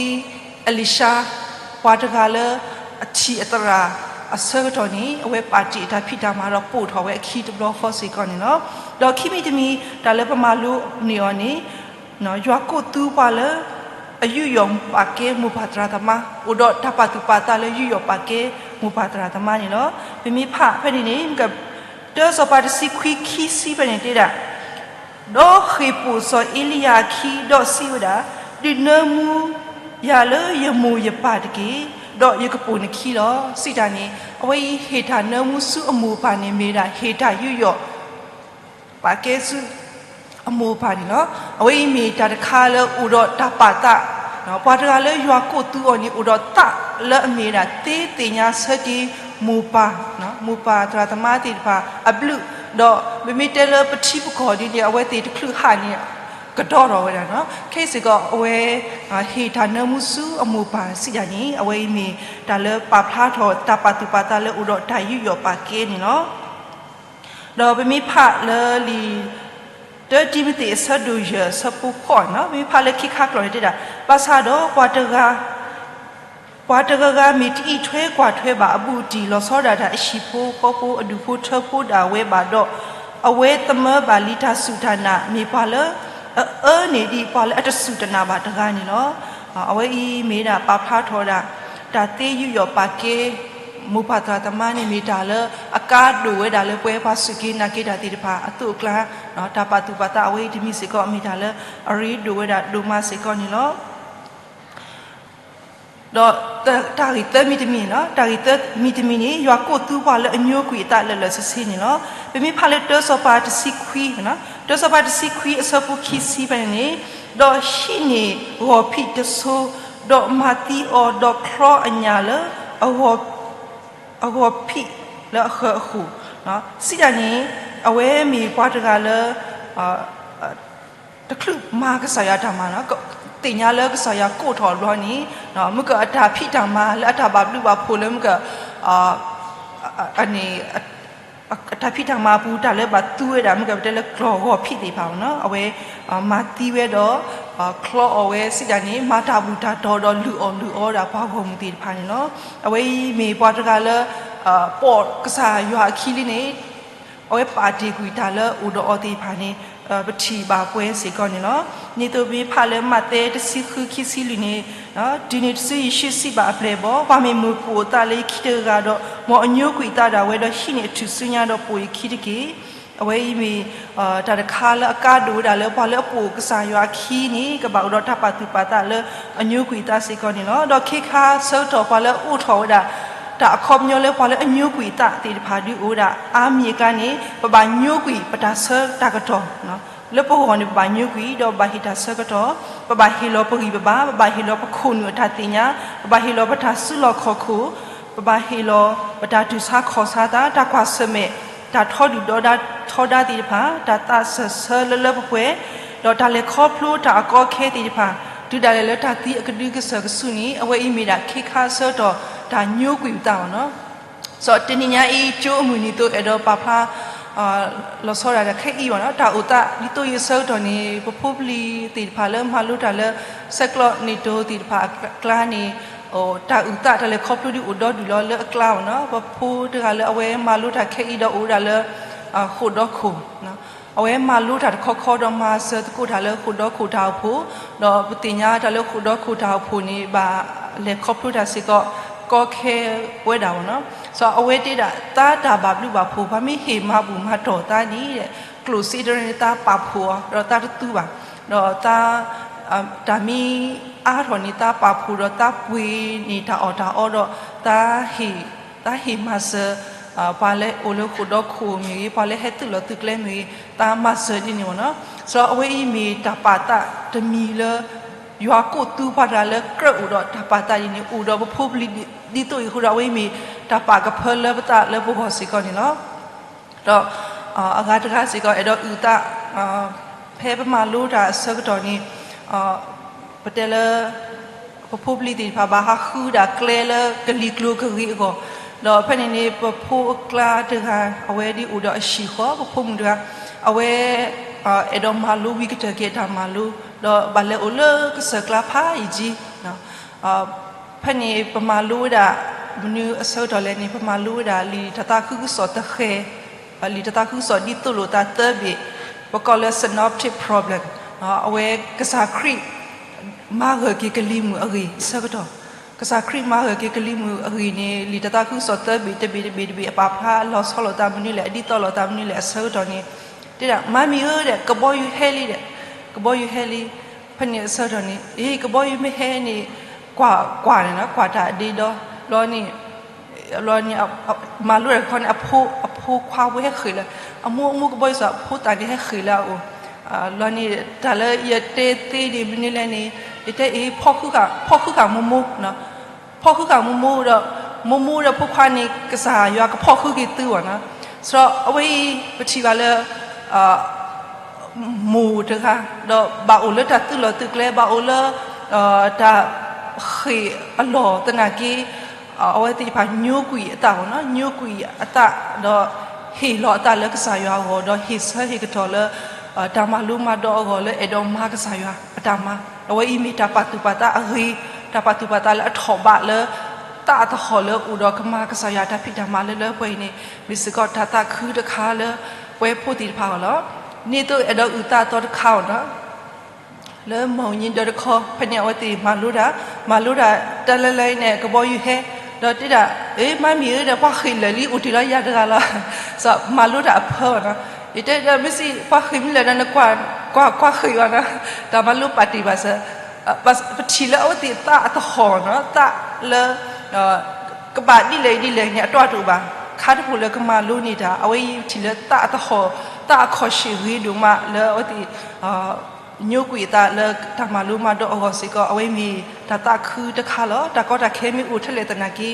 အ့လံၡါ ပှၤတဂၤလၢအထံၣ်အသရၣ်အဆၢကတီၢ်န့ၣ် အဝဲပာ်တ့ၢ်အတၢ်ဖံးတၢ်မၤဒီးပိာ်ထီၣ်ဝဲအခံတဘျီဃီစ့ၢ်ကီးန့ၣ်လီၤ. ဒီးခံမံၤတမံၤ တၢ်လၢပမၤလိန့ၢ်အီၤန့ၣ် ယွၤကိးသူပှၤလၢ အယူးယီၣ်ပာ်ကဲမိၢ်ပၢ်သရၣ်သမါ အိၣ်ဒီးတၢ်ပာ်သူၣ်ပာ်သးလၢယူးယီၣ်ပာ်ကဲမိၢ်ပၢ်သရၣ်သမါန့ၣ်လီၤ. ပမ့ၢ်ဖးဖဲန့ၣ်န့ၣ် တၢစီၤပၤတဆံခွံခံဆံဖဲန့ၣ်တဲဒၣ်, ဒီးဃ့ၢ်ပိာ်စီၤအ့လံယၤအခံ ဒီးစံးဝဲဒၣ်, ဒုးနၢမူယၤလၢယမိၢ်ယပၢ်တက့ၢ်, ဒီးယကပိာ်နခံလီၤ. စံးတၢ်န့ၣ် အဝဲအံၤဟ့ၣ်တၢ်နၢမူဆူအမိၢ်အပၢ်န့ၣ် မ့ၢ်ဝဲဒၣ်ဟ့ၣ်တၢ်ယူးယီၣ် ပာ်ကဲဆူအမိၢ်အပၢ်န့ၣ်လီၤ. အဝဲအံၤမ့ၢ်တၢ်တခါလၢအိၣ်ဒီးတၢ်ပာ်သး, ပှၤတဂၤလၢယွၤကိးသူအီၤန့ၣ် အိၣ်ဒီးသးလၢအမ့ၢ်ဝဲဒၣ် သ့သ့ၣ်ညါဆၢက့ၤမိၢ်ပၢ်, မိၢ်ပၢ်သရၣ်သမါသ့ၣ်တဖၣ်အဘျုး, ဒီးပမ့ၢ်တဲလၢပထံပကီၢ်ဒ်န့ၣ် အဝဲသ့ၣ်တချုးဟးန့ၣ် ကတီၤထီၣ်ဝဲဒၣ်နီၤ. ခဲအံၤစ့ၢ်ကီး အဝဲ ဟ့ၣ်တၢ်နၢမူဆူအမိၢ်ပၢ်စံးတၢ်န့ၣ် အဝဲအံၤမ့ၢ်တၢ်လၢပာ်ဖျါထီၣ်တၢ်ပာ်သူၣ်ပာ်သးလၢအိၣ်ဒီးတၢ်ယူးယီၣ်ပာ်ကဲန့ၣ်လီၤ. ဒီးပမ့ၢ်ဖးလၢလံာ် တၢတံၤမသ့း အဆၢဒိၣ်ယဲၢ် အဆၢဖိဃိးန့ၣ်လီၤ. ပမ့ၢ်ဖးလၢခံခါကျိာ်န့ၣ်တဲဒၣ်, ဘၣ်ဆၣ်ဒီးပှၤတဂၤ ပှၤတဂၤဂၤမ့ၢ်တအံးထွဲကွၢ်ထွဲဘၣ်အဘူးအတံၢ် လီၤဆီဒၣ်တၢ်အဟံၣ်ဖိဃီဖိ အဒူၣ်ဖိထၢဖိဒၣ်ဝဲဘၣ်ဒီး, အဝဲသမၢဘၣ်လံတၢ်စူၢ်တၢ်နာ် မ့ၢ်ပှၤလၢအအၢန့ၢ်ဒံးပှၤလၢအတစူၢ်တနာ်ဘၣ်တဂၤန့ၣ်လီၤ. အဝဲအံၤမ့ၢ်ဒၣ်ပာ်ဖျါထီၣ်ဝဲဒၣ် တၢ်သ့ယူးယီၣ်ပာ်ကဲ မိၢ်ပၢ်သရၣ်သမါန့ၣ် မ့ၢ်တၢ်လၢအကါဒိၣ်ဝဲဒၣ်လၢပဝဲပှၤစူၢ်က့ၤနာ်က့ၤတၢ်သ့ၣ်တဖၣ်အသိးအကျါ, တၢ်ပာ်သူၣ်ပာ်သးအဝဲအံၤတမံၤစ့ၢ်ကီး မ့ၢ်တၢ်လၢအရ့ဒိၣ်ဝဲဒၣ်ဒိၣ်မးစ့ၢ်ကီးန့ၣ်လီၤ. ဒီးတၢ်ဂ့ၢ်သၢမံၤတမံၤန့ၣ်လီၤ. တၢ်ဂ့ၢ်သၢမံၤတမံၤန့ၣ် ယွၤကိးသူပှၤလၢအညိကွံာ်အသးလၢာ်လၢာ်ဆ့ဆ့န့ၣ်လီၤ. ပမ့ၢ်ဖးလၢတၢစီၤပၤတဆံခွံ, တၢစီၤပၤတဆံခွံအဆၢဖိခံဆံဖဲန့ၣ်န့ၣ်, ဒီးဟံးန့ၢ်ဂီၤဖံးတဆိ, ဒီးမၤသံအီၤ, ဒီးချီအညၣ်လၢ အဂီၤဖံးလၢအဃၢၤအဃိၣ်, စံးတၢ်န့ၣ် အဝဲမ့ၢ်ပှၤတဂၤလၢ တချုးမၤကစၢ်ယွၤတၢ်မၤ, သ့ၣ်ညါလၢကစၢ်ယွၤကိးထီၣ်အဘျီန့ၣ်, မ့ၢ်ကအတၢ်ဖံးတၢ်မၤလၢအတၢ်ဘၣ်ဘျုးဘၣ်ဖှိၣ်လၢမ့ၢ်က အတၢ်ဖံးတၢ်မၤအပူၤ တၢ်လၢဘၣ်သူဝဲဒၣ် မ့ၢ်ကပတဲလၢကျီၢ်ဂီၤဖံးသ့ၣ်တဖၣ်န့ၣ်လီၤ. အဝဲမၤသံဝဲဒီး ချီအီၣ်ဝဲစံးတၢ်န့ၣ် မၤတၢ်ဘူၣ်တၢ်တီၤဒီးလုၢ်အီၣ်လုၢ်အီဒၣ်ပှၤဂီၢ်မုၢ်သ့ၣ်တဖၣ်န့ၣ်လီၤ. အဝဲအံၤမ့ၢ်ပှၤတဂၤလၢ ပိာ်ကစၢ်ယွၤအခံလံန့ၣ် အဝဲပာ်တ့ၢ်ကွံာ်တၢ်လၢအအိၣ်ဒီးအီၤသ့ၣ်တဖၣ်န့ၣ် ပထံၣ်ဘၣ်ပှဲၤစ့ၢ်ကီးန့ၣ်လီၤ. ဒ်သိးပမ့ၢ်ဖးလၢမးသဲတဆံဃုခံဆံလွံၢ်န့ၣ်, တုၤန့ၣ်တစုယ့ၣ်ၡူးစံးဘၣ်အပျဲၢ်အဘီၣ်, ပှၤမ့ၢ်မုၢ်ပိာ်အသးလၢယခံတဂၤဒီး, မ်အညိကွံာ်အသးဒၣ်ဝဲဒီးဟံးန့ၢ်အထူၣ်စုညါဒီးပိာ်ယခံတက့ၢ်. အဝဲအံၤမ့ၢ် တၢ်တခါလၢအကါဒိၣ်ဝဲဒၣ်လၢပှၤလၢအပိာ်ကစၢ်ယွၤအခံန့ၣ် ကဘၣ်အိၣ်ဒီးတၢ်ပာ်သူၣ်ပာ်သးလၢအညိကွံာ်အသးစ့ၢ်ကီးန့ၣ်လီၤ. ဒီးခ့ခါဆၢကတီၢ်ပှၤလၢအအိးထီၣ်ဝဲဒၣ် တၢ်အခီပညီလၢပှၤလၢအညိကွံာ်အသးသ့ၣ်တဖၣ်ဒုးအိၣ်ဝဲဒၣ်အါမံၤအကျါန့ၣ် ပဘၣ်ညိကွံာ်ပတၢ်ဆၢတၢ်ကတီၢ် လၢပဂီၢ်န့ၣ် ပဘၣ်ညိကွံာ် ဒီးပဘၣ်ဟ့ၣ်တၢ်ဆၢကတီၢ်, ပဘၣ်ဟ့ၣ်လီၤပဂံၢ်ပဘါ, ပဘၣ်ဟ့ၣ်လီၤပခိၣ်နူာ်အတၢ်သ့ၣ်ညါ, ပဘၣ်ဟ့ၣ်လီၤပတၢ်စုလီၢ်ခီၣ်ခိၣ်, ပဘၣ်ဟ့ၣ်လီၤပတၢ်တူၢ်ဆါခီၣ်ဆါသး, တၢ်ကွၢ်ဆၢၣ်မဲာ်, တၢ်ထီဒုၣ်ဒီထီဒါသ့ၣ်တဖၣ်, တၢ်သးစၢၢ်ဆၢလၢလၢပှဲၤပှဲၤ, ဒီးတၢ်လဲၤခီဖျိတၢ်အကီအခဲသ့ၣ်တဖၣ်, တုၤဒၣ်လဲာ်လၢတၢ်သံအကဒုကစၢၢ်ကဆူးန့ၣ် အဝဲအံၤမ့ၢ်ဒၣ်ခ့ခါဆၢကတီၢ်တၢ်ညိကွံာ်အသးလီၤ. စီၤတနံၤညါအံၤ ကၠိအမုၢ်နံၤသိးအဲၣ်ဒိးပာ်ဖျါ လီၤဆီဒၣ်တၢ်ခဲအံၤဘၣ်နီၤ, တၢ်အိၣ်သးဒ်သိးအံၤအဆၢကတီၢ်န့ၣ် ပဖိပလံၤသ့ၣ်တဖၣ်လၢမၤလိတၢ်လၢ ဆဲးကျိးနံၣ်တိၤသ့ၣ်တဖၣ်အကျါန့ၣ် တၢ်အုၣ်သးတၢ်လဲၤခီဖျိဒ်အိၣ်ဒီဒူၣ်လီၤလၢအကျါဘၣ်နီၤ, ပဖိတဂၤလၢအဝဲမၤလိတၢ်ခဲအံၤဒီးအိၣ်ဝဲဒၣ်လၢ ဃိာ်ဒီခိၣ် အဝဲမၤလိတၢ်တခီခီဒီးမၤစၢၤသကိးတၢ်လၢဃိာ်ဒီခိၣ်တၢ်အိၣ်ဖှိၣ်, ဒီးပသ့ၣ်ညါတၢ်လၢဃိာ်ဒီခိၣ်တၢ်အိၣ်ဖှိၣ်န့ၣ် ဘၣ်လဲၤခီဖျိတၢ်စ့ၢ်ကီး ကီခဲဝဲဒၣ်ဘၣ်နီၤ. စီၤအဝဲတဲဒၣ် သးတၢ်ဘၣ်ဘျုးဘၣ်ဖှိၣ် ပှၤမ့ၢ်ဟ့ၣ်မၤဘူၣ်မၤတီၢ်သးန့ၣ် ကျိၣ်စ့တရၢန့ၣ် သးပာ်ဖှိၣ်အီၤ ဒီးသးတသူဘၣ်, ဒီးသး တၢ်မ့ၢ်အါထီၣ်န့ၣ် သးပာ်ဖှိၣ်ဒီးသးပှ့ၤန့ၢ်တၢ်အီၣ်တၢ်အီဒီး သးဟ့ၣ် သးဟ့ၣ်မၤစၢၤ ပှၤလၢအိၣ်လၢဃိာ်ဒီခိၣ်မ့ၢ်ဂ့ၤ ပှၤလၢဟဲသုးလီၢ်သုးကျဲမ့ၢ်ဂ့ၤ သးမၤစၢၤဒ်န့ၣ်ဘၣ်နီၤ. စီၤအဝဲအံၤမ့ၢ်တၢ်ပာ်သးတမံၤလၢ ယွၤကိးသူပှၤတဂၤလၢကြၢးအိၣ်ဒီးတၢ်ပာ်သးဒ်န့ၣ် အိၣ်ဒီးပဖိပလံၤဒ်သိးအံၤအဃိဒီး အဝဲအံၤမ့ၢ်တၢ်ပာ်ကဖၢလၢပသးလၢပဂီၢ်စ့ၢ်ကီးန့ၣ်လီၤ. ဒီး အဂၤတဂၤစ့ၢ်ကီးအဲၣ်ဒိးအုၣ်သး ဖဲပမၤလိတၢ်အဆၢကတီၢ်န့ၣ် ပတဲလၢ ပဖိပလံၤသ့ၣ်တဖၣ်ဘၣ်ဟးဃုဒၣ်ကျဲလၢကလံၤကျိၤကဂ့ၤအဂီၢ်, ဒီးဖဲန့ၣ်န့ၣ် ပဖိအကျါတဂၤ အဝဲဒ်အိၣ်ဒီးအဟံၣ်ဃီ ပဖိမုၣ်တဂၤ အဝဲ အဲၣ်ဒိးမၤလိဝံၤကတၢၢ်က့ၤအတၢ်မၤလိ ဒီးဘၣ်လဲၤအိၣ်လၢကစၢၢ်ကျါဖးယံာ်ကံ ဖဲန့ၣ်ပမၤလိဝဲဒၣ် မနုၤအဆၢကတီၢ်လဲၣ်န့ၣ် ပမၤလိဝဲဒၣ်လံာ်တၢ်သးခုကစီၣ်သဃဲၤ, လံာ်တၢ်သးခုကစီၣ်ဒ်သိးလိာ်သးသၢဘ့ၣ်, ပကိးလၢ synoptic problem, အဝဲကစၢ်ခရံာ် မၤဂၢၢ်က့ၤကလံၤမုၢ်အဂ့ၢ်အဆၢကတီၢ်, ကစၢ်ခရံာ်မၤဂၢၢ်က့ၤကလံၤမုၢ်အဂ့ၢ်န့ၣ် လံာ်တၢ်သးခုကစီၣ်သၢဘ့ၣ် တဘ့ၣ်တဘ့ၣ်တဘ့ၣ် အပာ်ဖျါအလီၤဆီလိာ်သးမနုၤလဲၣ် အဒ်သိးလိာ်သးမနုၤလဲၣ်အဆၢကတီၢ်န့ၣ် တဲဒၣ် မၤမံၤဧၢဒီး ကဘီယူၤဟဲလံဒီး, ကဘီယူၤဟဲလံ, ဖဲန့ၣ်အဆၢကတီၢ်န့ၣ် အ့ ကဘီယူၤမ့ၢ်ဟဲန့ၣ် ကွၢ်ကွၢ်န့ၣ်နီၤ ကွၢ်တၢ်အဒ့ဒီ ဘျီန့ၣ် ဘျီန့ၣ် မၤလိတၢ်တခီန့ၣ် အဖိခွါဝဲဟဲဃ့ၢ်လၢ အမိၢ်အမိၢ်ကဘီယူၤစ့ၢ် အဖိသၣ်န့ၣ်ဟဲဃ့ၢ်လၢအအိၣ်, ဘျီန့ၣ် တၢ်လၢယတဲသ့န့ၣ်မနုၤလဲၣ်န့ၣ် ယတဲအ့ ဖီၣ်ဃုဃာ်မိၢ်မိၢ် ဖီၣ်ဃုဃာ်မိၢ်မိၢ်ဒီး မိၢ်မိၢ်ဒီးဖိခွါန့ၣ် ကစၢ်ယွၤကဖီၣ်ဃုက့ၤသုဘၣ်နီၤ, စီၤအဝဲအံၤ ပထံၣ်ဘၣ်လၢ မိၢ်တဂၤ ဒီးဘၣ်အိၣ်လၢတၢ်သုးလီၢ်သုးကျဲ ဘၣ်အိၣ်လၢ တၢ်ဃ့ၢ်အလီၢ်သနာ်က့ အဝဲသ့ၣ်တဖၣ်ညိကွံာ်အသးဘၣ်နီၤ ညိကွံာ်အသး ဒီးဟ့ၣ်လီၤအသးလၢကစၢ်ယွၤအဂီၢ် ဒီးဟ့ၣ်ဆၢဟ့ၣ်ကတီၢ်လၢ တၢ်မၤလိမၤဒိးအဂီၢ်လၢအဲၣ်ဒိးမၤကစၢ်ယွၤအတၢ်မၤ အဝဲအံၤမ့ၢ်တၢ်ပာ်သူၣ်ပာ်သးအဂ့ၤ တၢ်ပာ်သူၣ်ပာ်သးလၢအထီၣ်ဘးလၢ သးအသဟီၣ်လၢအိၣ်ဒီးကမၤကစၢ်ယွၤတၢ်ဖံးတၢ်မၤလၢလၢပှဲၤပှဲၤအံၤန့ၣ် မ့ၢ်စ့ၢ်ကီးတၢ်သးခုတခါလၢ ပဝဲဖိသ့ၣ်တဖၣ်အဂီၢ်လီၤ. န့ၣ်သိးအဲၣ်ဒိးအုၣ်သးအသီတခါအီၤနီၤ လၢမုၢ်နံၤဒီးတခီ ဖဲန့ၣ်အဝဲသ့ၣ်မၤလိတၢ် မၤလိတၢ်တၢ်လၢလၢအံၤန့ၣ် ကဘီယူၤဟဲ ဒီးတဲဒၣ် အ့ မၤမံၤဧၢဒီး ပှၤဃ့ၢ်လၢာ်လံ အိၣ်တ့ၢ်လီၤယၤတဂၤလီၤ စီၤမၤလိတၢ်အဖၢအီၤနီၤ ယတဲဒီး မ့ၢ်စံး ပှၤဃ့ၢ်မ့ၢ်လၢာ်ဒီး နကွၢ်ကွၢ်ဃ့ၢ်အီၤနီၤ တၢ်မၤလိပာ်တ့ၢ်ဘၣ်စၢၤ ပထံၣ်လၢအဝဲသ့ၣ်သးအသဟီၣ်နီၤ သးလၢ ကဘၣ်ဒ်လဲၣ်ဒ်လဲၣ်န့ၣ် အတၢ်တအိၣ်ဘၣ် ခါတပူၤလၢကမၤလိန့ၢ်တၢ် အဝဲအံၤထံၣ်လၢသးအသဟီၣ် သးအခီၣ်ဆံၣ်ဂ့ၤဒိၣ်မးလၢအဝဲသ့ၣ် ညိကွံာ်အသးလၢတၢ်မၤလိမၤဒိးအဂီၢ်စ့ၢ်ကီး အဝဲမ့ၢ်တၢ်သးခုတခါလီၤ. တၢ်ကီတၢ်ခဲမ့ၢ်အိၣ်ထဲလဲၣ်သနာ်က့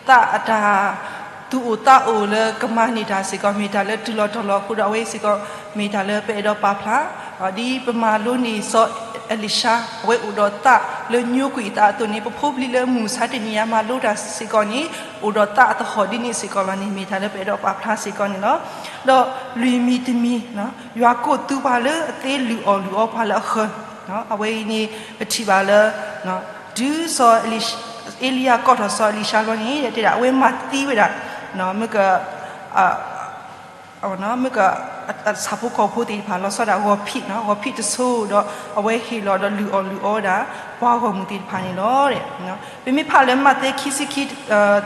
သးအတၢ်သူၣ်အိၣ်သးအိၣ်လၢကမၤန့ၢ်တၢ်စ့ၢ်ကီး မ့ၢ်တၢ်လၢတုၤလီၤတီၤလီၤအဃိဒီး အဝဲစ့ၢ်ကီး မ့ၢ်တၢ်လၢပအဲၣ်ဒိးပာ်ဖျါ ဒ်ပမၤလိန့ၢ်စီၤအ့လံၡါ အဝဲအိၣ်ဒီးသးလၢညိကွံာ်အသးအသိးန့ၣ် ပဖိပလံၤလၢမုၢ်မဆါတနံၤညါမၤလိတၢ်စ့ၢ်ကီးန့ၣ် အိၣ်ဒီးသးအသဟီၣ်ဒ်န့ၣ်စ့ၢ်ကီးလီၤန့ၣ် မ့ၢ်တၢ်လၢပအဲၣ်ဒိးပာ်ဖျါစ့ၢ်ကီးန့ၣ်လီၤ. ဒီးလွံၢ်မံၤတမံၤ ယွၤကိးသူပှၤလၢအသ့လုၢ်အီၣ်လုၢ်အီပှၤလၢအဃၢၤ အဝဲအံၤန့ၣ် ပထံၣ်ဘၣ်လၢ တုၤစီၤအ့လံယၤကိးထီၣ်စီၤအ့လံၡါလီၤန့ၣ် တဲဒၣ် အဝဲမၤသံဝဲဒၣ် မ့ၢ်က မ့ၢ်က ဆၣ်ဖိကီၢ်ဖိသ့ၣ်တဖၣ် လီၤဆီဒၣ်ဂီၤဖံး, ဂီၤဖံးတဆိဒီး အဝဲဟ့ၣ်လီၤဒီးလုၢ်အီၣ်လုၢ်အီဝဲဒၣ် ပှၤဂီၢ်မုၢ်သ့ၣ်တဖၣ်န့ၣ်လီၤ. ပမ့ၢ်ဖးလၢမးသဲခံဆံခံ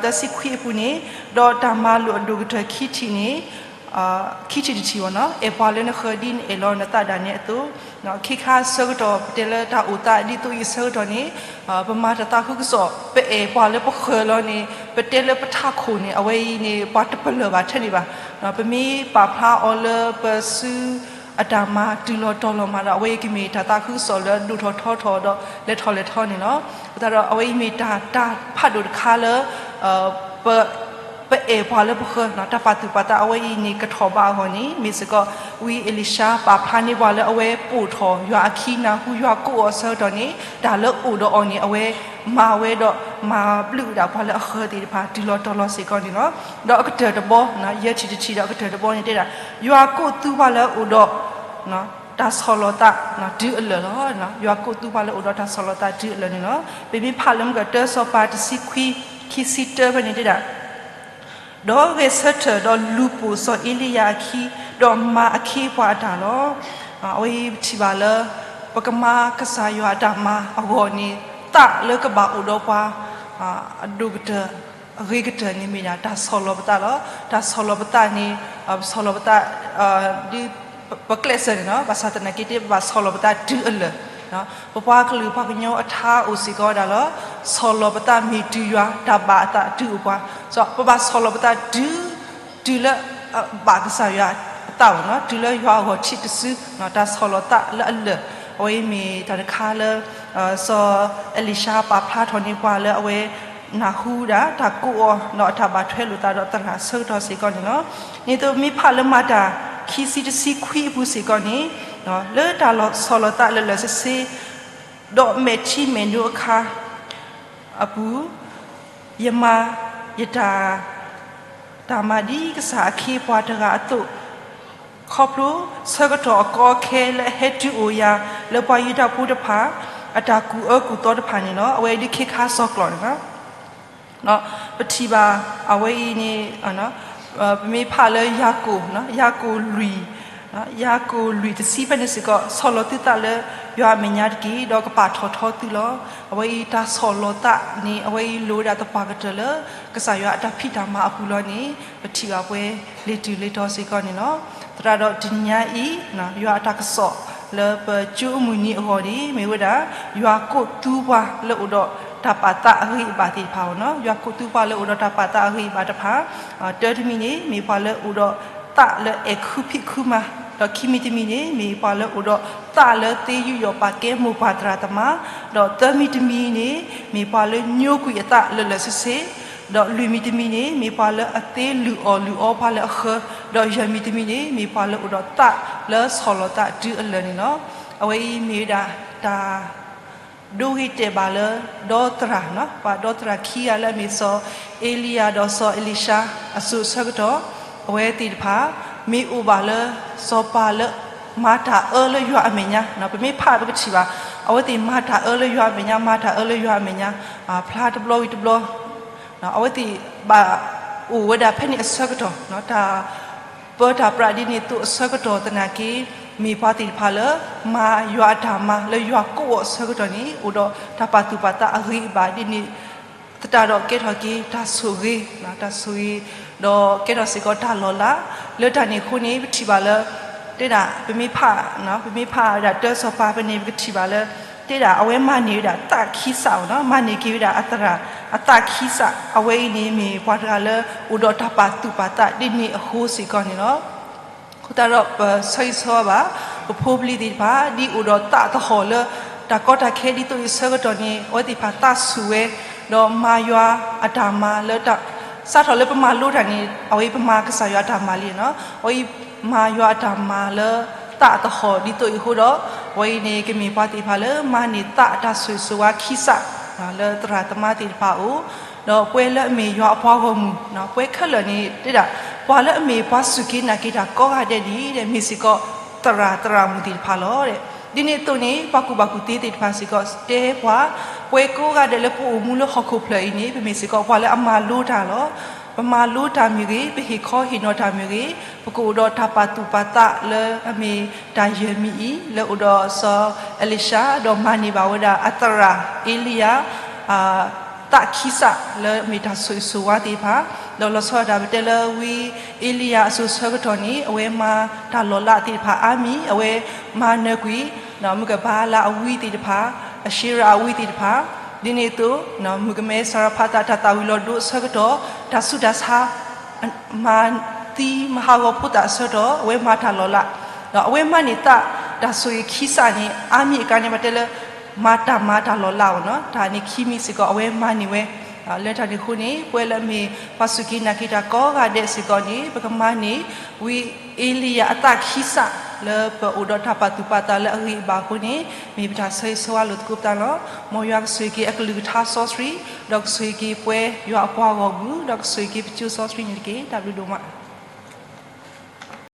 သၢဆံခွံအပူၤန့ၣ်, ဒီးတၢ်မၤလိာ်အဒိၣ်ကတၢၢ်ခံထံၣ်န့ၣ် ခံထံၣ်တထံၣ်ဘၣ်နီၤ, အဲၣ်ပှၤလၢနဃၢၤဒ်နအဲၣ်လီၤနသးဒၣ်နဲအသိး, ခ့ခါအဆၢကတီၢ် ပတဲလၢတၢ်အိၣ်သးဒ်သိးအံၤအဆၢကတီၢ်န့ၣ်, ပမၤတၢ်သးခုကစီၣ် ပအဲၣ်ပှၤလၢပဃၢၤလီၤန့ၣ် ပတဲလၢပထးခိၣ်န့ၣ် အဝဲအံၤန့ၣ် ပှၤတပလၢၢ်ဘၣ်ထဲန့ၣ်ဘၣ်. ပမ့ၢ်ပာ်ဖျါအီၤလၢပစု အတၢ်မၤတုၤလီၤတီၤလီၤမးဒီး အဝဲအံၤကမ့ၢ်တၢ်သးခုကစီၣ်လၢဒိၣ်ထီၣ်ထီထီၣ်ဒီး လဲၤထီၣ်လဲၤထီန့ၣ်လီၤ. အဃိသတးဒီး အဝဲအံၤမ့ၢ်တၢ် တၢ်ဖးဒိၣ်တခါလၢ ပ ပအဲၣ်ပှၤလၢပဃၢၤ, တၢ်ပာ်သူၣ်ပာ်သးအဝဲအံၤန့ၣ် ကထီၣ်ဘးအဂီၢ်န့ၣ် မ့ၢ်စ့ၢ်ကီး ဝံအ့လံၡါပာ်ဖျါန့ၢ်ပှၤလၢအဝဲပိာ်ထီၣ်ယွၤအခံ နၢ်ဟူယွၤကိးအီၤအဆၢကတီၢ်န့ၣ် တၢ်လၢအိၣ်ဒီးအီၤန့ၣ် အဝဲမၤဝဲဒီး မၤဘျုးဝဲဒၣ်ပှၤလၢအဃၢၤသ့ၣ်တဖၣ် တုၤလီၤတီၤလီၤစ့ၢ်ကီးန့ၣ်လီၤ. ဒီးအကတၢၢ်တဘီ, ယဲၢ်ထံၣ်တထံၣ်ဒီးအကတၢၢ်တဘီန့ၣ်တဲဒၣ် ယွၤကိးသူပှၤလၢအအိၣ်ဒီး တၢ်ဆီၣ်လီၤသးတုၤအလၢာ်လီၤ. ယွၤကိးသူပှၤလၢအအိၣ်ဒီးတၢ်ဆီၣ်လီၤသးတုၤအလၢာ်န့ၣ်လီၤ. ပမ့ၢ်ဖးလၢမုၢ်ကတၢၢ်စီၤပၤတဆံခွံ ခံဆံတၢဖဲန့ၣ်တဲဒၣ်, ဒီးဂဲၤဆၢထၢၣ်ဒီးလူၤပိာ်စီၤအ့လံယၤအခံ, ဒီးမၤအခ့အပှၤအတၢ်လီၤ. အဝဲအံၤပထံၣ်ဘၣ်လၢ ပကမၤကစၢ်ယွၤအတၢ်မၤအဂီၢ်န့ၣ် သးလၢကဘၣ်အိၣ်ဒီးပှၤ အဒိၣ်ကတၢၢ် အဂ့ၤကတၢၢ်န့ၣ်မ့ၢ်ဒၣ် တၢ်ဆီၣ်လီၤပသးလီၤ. တၢ်ဆီၣ်လီၤပသးန့ၣ် ပဆီၣ်လီၤပသး ဒ်ပကျဲးစၢးန့ၣ်လီၤ. ဘၣ်ဆၣ်သနာ်က့ တဘၣ်ဆီၣ်လီၤပသးတုၤအလၢာ်. ပပှၤကလုာ်ပှၤကညီအထါအိၣ်စ့ၢ်ကီးဝဲဒၣ်လီၤ. ဆီၣ်လီၤပသးမ့ၢ်တုၤယွၤတၢ်ဘၣ်အသးတုၤအိၣ်ပှၤ, ပဘၣ်ဆီၣ်လီၤပသးတုၤ တုၤလၢအဘၣ်ကစၢ်ယွၤအသးဘၣ်နီၤ, တုၤလၢယွၤအဂီၢ်ထံးတစု, တၢ်ဆီၣ်လီၤသးလၢအလၢာ်. အဝဲအံၤမ့ၢ်တၢ်တခါလၢ စီၤအ့လံၡါပာ်ဖျါထီၣ်န့ၢ်ပှၤလၢအဝဲ နၢ်ဟူဒၣ်တၢ်ကိးအီၤ ဒီးအတၢ်ဘၣ်ထွဲလိာ်သးဒီးသရၣ်ဆၢကတီၢ်စ့ၢ်ကီးန့ၣ်လီၤ. ဒ်သိးမ့ၢ်ဖးလၢမၤတၢ်ခံဆံတဆံခွံအပူၤစ့ၢ်ကီးန့ၣ်, လၢတၢ်ဆီၣ်လီၤသးလၢလၢာ်ဆ့ဆ့ ဒီးမဲာ်ထံမဲာ်နိအခါ အပူၤ, ယမၤယတၢ် တၢ်မၤဒ်ကစၢ်အခ့အပှၤတဂၤအသိး, ခီဖျိဆၢကတီၢ်အကီအခဲလၢအဟဲတုၤအိၣ်ယၤ လၢပှၤယူဒၤဖိတဖၣ် အတၢ်ကူၣ်အၢကူၣ်သီတဖၣ်န့ၣ်လီၤ. အဝဲဒ်ခ့ခါစီၤကျီၢ်န့ၣ်လီၤ. ပထံၣ်ဘၣ် အဝဲအံၤန့ၣ် ပမ့ၢ်ဖးလၢယၤကိာ်, ယၤကိာ်လွံၢ်, ယၤကိာ်လွံၢ်တဆံဖဲန့ၣ်စ့ၢ်ကီး ဆီၣ်လီၤသုသးလၢယွၤအမဲာ်ညါတက့ၢ်, ဒီးကပာ်ထီၣ်ထီသုလီၤ. အဝဲအံၤတၢ်ဆီၣ်လီၤသးန့ၣ် အဝဲအံၤလိၣ်ဝဲဒၣ်သပှၢ်ကတၢၢ်လၢ ကစၢ်ယွၤအတၢ်ဖံးတၢ်မၤအပူၤလီၤန့ၣ် ပထံၣ်ဘၣ်ပှဲၤလ့ၤတုၤလ့ၤတီၤစ့ၢ်ကီးန့ၣ်လီၤ. သရၣ်ဒီးတနံၤညါအံၤ ယွၤအတၢ်ကစီၣ်လၢပကၠိအမုၢ်နံၤအဂီၢ်န့ၣ် မ့ၢ်ဝဲဒၣ် ယွၤကိးသူပှၤလၢအိၣ်ဒီးတၢ်ပာ်သးအဂ့ၤအဘၣ်သ့ၣ်တဖၣ်, ယွၤကိးသူပှၤလၢအိၣ်ဒီးတၢ်ပာ်သးအဂ့ၤအဘၣ်တဖၣ်, တၢတမံၤန့ၣ် မ့ၢ်ပှၤလၢအိၣ်ဒီးသးလၢအဲၣ်ခုဖံးခုမၤ, ဒီးခံမံၤတမံၤန့ၣ် မ့ၢ်ပှၤလၢအိၣ်ဒီးသးလၢသ့ယူးယီၣ်ပာ်ကဲမိၢ်ပၢ်သရၣ်သမါ, ဒီးသၢမံၤတမံၤန့ၣ် မ့ၢ်ပှၤလၢညိကွံာ်အသးလၢလၢာ်ဆ့ဆ့, ဒီးလွံၢ်မံၤတမံၤန့ၣ် မ့ၢ်ပှၤလၢအသ့လုၢ်အီၣ်လုၢ်အီပှၤလၢအဃၢၤ, ဒီးယဲၢ်မံၤတမံၤန့ၣ် မ့ၢ်ပှၤလၢအိၣ်ဒီးသးလၢဆီၣ်လီၤသးတုၤအလၢာ်န့ၣ်လီၤ. အဝဲအံၤမ့ၢ်ဝဲဒၣ်တၢ် ဒိဂ့ၤတဲာ်ဘၣ်လၢ ဒီသရၣ်, ပှၤဒီသရၣ်ခံဂၤလၢအမ့ၢ်စီၤအ့လံယၤဒီးစီၤအ့လံၡါ အစိၤအဆၢကတီၢ်, အဝဲသ့ၣ်တဖၣ် မ့ၢ်အိၣ်ဘၣ်လၢ စီၤပၤလၢ မၤတၢ်အၢလၢယွၤအမဲာ်ညါ, ပမ့ၢ်ဖးပကထံၣ်ဘၣ်, အဝဲသ့ၣ်မၤတၢ်အၢလၢယွၤအမဲာ်ညါ, မၤတၢ်အၢလၢယွၤအမဲာ်ညါ ဖျါတဘျီဝံၤတဘျီ အဝဲသ့ၣ်ဘၣ်အိၣ်ဝဲဒၣ်ဖဲန့ၣ်အဆၢကတီၢ်, တၢ်ပၢတၢ်ပြးဒ်န့ၣ်အသိးအဆၢကတီၢ်သနာ်က့ မ့ၢ်ပှၤသ့ၣ်တဖၣ်လၢ မၤယွၤအတၢ်မၤလၢယွၤကိးအီၤအဆၢကတီၢ်န့ၣ် အိၣ်ဒီးတၢ်ပာ်သူၣ်ပာ်သးအဂ့ၤအဘၣ်ဒ်န့ၣ် သတးဒီးကဲထီၣ်က့ၤတၢ်ဆိၣ်ဂ့ၤ, တၢ်ဆိၣ်ဂ့ၤ, ဒီးကဲထီၣ်စ့ၢ်ကီးတၢ်လီၤလး, လၢတၢ်န့ၣ်အဃိန့ၣ် ပထံၣ်ဘၣ်လၢ တဲဒၣ် ပမ့ၢ်ဖး, ပမ့ၢ်ဖးဝဲဒၣ်တၢစီၤပၤဖဲန့ၣ် ပကထံၣ်ဘၣ်လၢ တဲဒၣ်အဝဲမၤန့ၢ်ဝဲဒၣ်သးခံစးနီၤ, မၤန့ၢ်က့ၤဝဲဒၣ်အသရၣ်အသးခံစး, အဝဲအံၤန့ၣ်မ့ၢ်ပှၤတဂၤလၢ အိၣ်ဒီးတၢ်ပာ်သူၣ်ပာ်သးဒ်န့ၣ်အဃိစ့ၢ်ကီးန့ၣ်လီၤ. အဃိသတးဒီးပဆၢဂ့ၤဆၢဝါဘၣ် ပဖိပလံၤသ့ၣ်တဖၣ် ဒ်အိၣ်ဒီးသးသဟီၣ်လၢ တၢ်ကီတၢ်ခဲဒ်သိးအံၤအဆၢကတီၢ်န့ၣ် အဝဲသ့ၣ်တဖၣ်သးဆူၣ်ဝဲ ဒီးမၤယွၤအတၢ်မၤလၢ စးထီၣ်လၢပမၤလိတၢ်န့ၣ် အဝဲအံၤပမၤကစၢ်ယွၤအတၢ်မၤလံနီၤ, အဝဲအံၤမၤယွၤအတၢ်မၤလၢသးသဟီၣ်ဒ်သိးအံၤအဃိဒီး အဝဲအံၤန့ၣ် ကမ့ၢ်ပှၤသ့ၣ်တဖၣ်လၢ မၤန့ၢ်သးအတၢ်ဆိၣ်ဂ့ၤဆိၣ်ဝါခံစး လၢသရၣ်သမါသ့ၣ်တဖၣ်အအိၣ်, ဒီးပှၤလၢအမ့ၢ်ယွၤအပှၤဂီၢ်မုၢ်, ပှၤခဲလၢာ်န့ၣ် တဲဒၣ် ပှၤလၢအမ့ၢ်ပှၤစူၢ်က့ၤနာ်က့ၤတၢ်ကိးဂၤဒဲးန့ၣ် မ့ၢ်စ့ၢ်ကီးသရၣ်သရၣ်မုၣ်သ့ၣ်တဖၣ်လီၤ. ဒ်န့ၣ်အသိးန့ၣ် ပှၤကူၣ်ဘၣ်ကူၣ်သ့သ့ၣ်တဖၣ်စ့ၢ်ကီးတဲပှၤ, ပှၤကိးဂၤဒဲးလၢပအိၣ်မူလၢဟီၣ်ခိၣ်ဖျၢၣ်အံၤန့ၣ် ပမ့ၢ်စ့ၢ်ကီးပှၤလၢအမၤလိတၢ်လီၤ. ပမၤလိတၢ်မ့ၢ်ဂ့ၤ, ပဟ့ၣ်ခီဟ့ၣ်နီၤတၢ်မ့ၢ်ဂ့ၤ, ပကအိၣ်ဒီးတၢ်ပာ်သူၣ်ပာ်သးလၢအမ့ၢ်တၢ်ယဲၢ်မံၤအံၤ လၢအိၣ်ဒီးစီၤအ့လံၡါ ဒီးမၤန့ၢ်ဘၣ်ဝဲဒၣ်အသရၣ်အ့လံယၤ သးခံစးလၢမ့ၢ်တၢ်ဆိၣ်ဂ့ၤဆိၣ်ဝါသ့ၣ်တဖၣ်, ဒီးလီၤဆီဒၣ်တၢ်ပတဲလၢဝံအ့လံယၤအစိၤဆၢကတီၢ်န့ၣ် အဝဲမၤတၢ်လီၤလးသ့ၣ်တဖၣ်အါမံၤ, အဝဲမၤနၢၤကွံာ် မုၣ်ကဘၤအလးအဝံသ့ၣ်တဖၣ်, အၡ့ရၤအဝံသ့ၣ်တဖၣ်, ဒ်န့ၣ်အသိး မုၣ်ကမဲစၤရဖးသးတၢ်သၣ်ဝံၤလီၤဒိအဆၢကတီၢ် တၢ်ဆူးတၢ်ဆါ မၤသံမၤဟးဂီၤဖိသၣ်အဆၢကတီၢ် အဝဲမၤတၢ်လီၤလး, ဒီးအဝဲမၤန့ၢ်သးတၢ်ဆိၣ်ဂ့ၤခံစးန့ၣ် အါမံၤအကါန့ၣ် ပတဲလၢ မၤတၢ်မၤတၢ်လီၤလးအီၤနီၤ, တၢ်န့ၣ်ခံမံၤစ့ၢ်ကီး အဝဲမၤန့ၢ်ဝဲ, လၢတၢ်န့ၣ်အဃိန့ၣ် ပဝဲလၢအမ့ၢ်ပှၤစူၢ်က့ၤနာ်က့ၤတၢ်ကိးဂၤဒဲးစ့ၢ်ကီးန့ၣ် ပကမၤန့ၢ် ဝံအ့လံယၤအသးခံစး လၢပအိၣ်ဒီးတၢ်ပာ်သူၣ်ပာ်သးလၢအဂ့ၤအဘၣ်အဃိန့ၣ် မ့ၢ်ပတၢ်ဆၢဂ့ၤဆၢဝါလိာ်သကိးပသးလီၤ. မ်ယွၤကဆိၣ်ဂ့ၤက့ၤအကလုၢ်ကထါစီဆှံ, ဒီးကဆိၣ်ဂ့ၤက့ၤပှၤယွၤအပှၤဂီၢ်မုၢ်, ဒီးကဆိၣ်ဂ့ၤက့ၤပစိၤစီဆှံန့ၣ်တက့ၢ်. တၢ်ဘျုးဒိၣ်မး.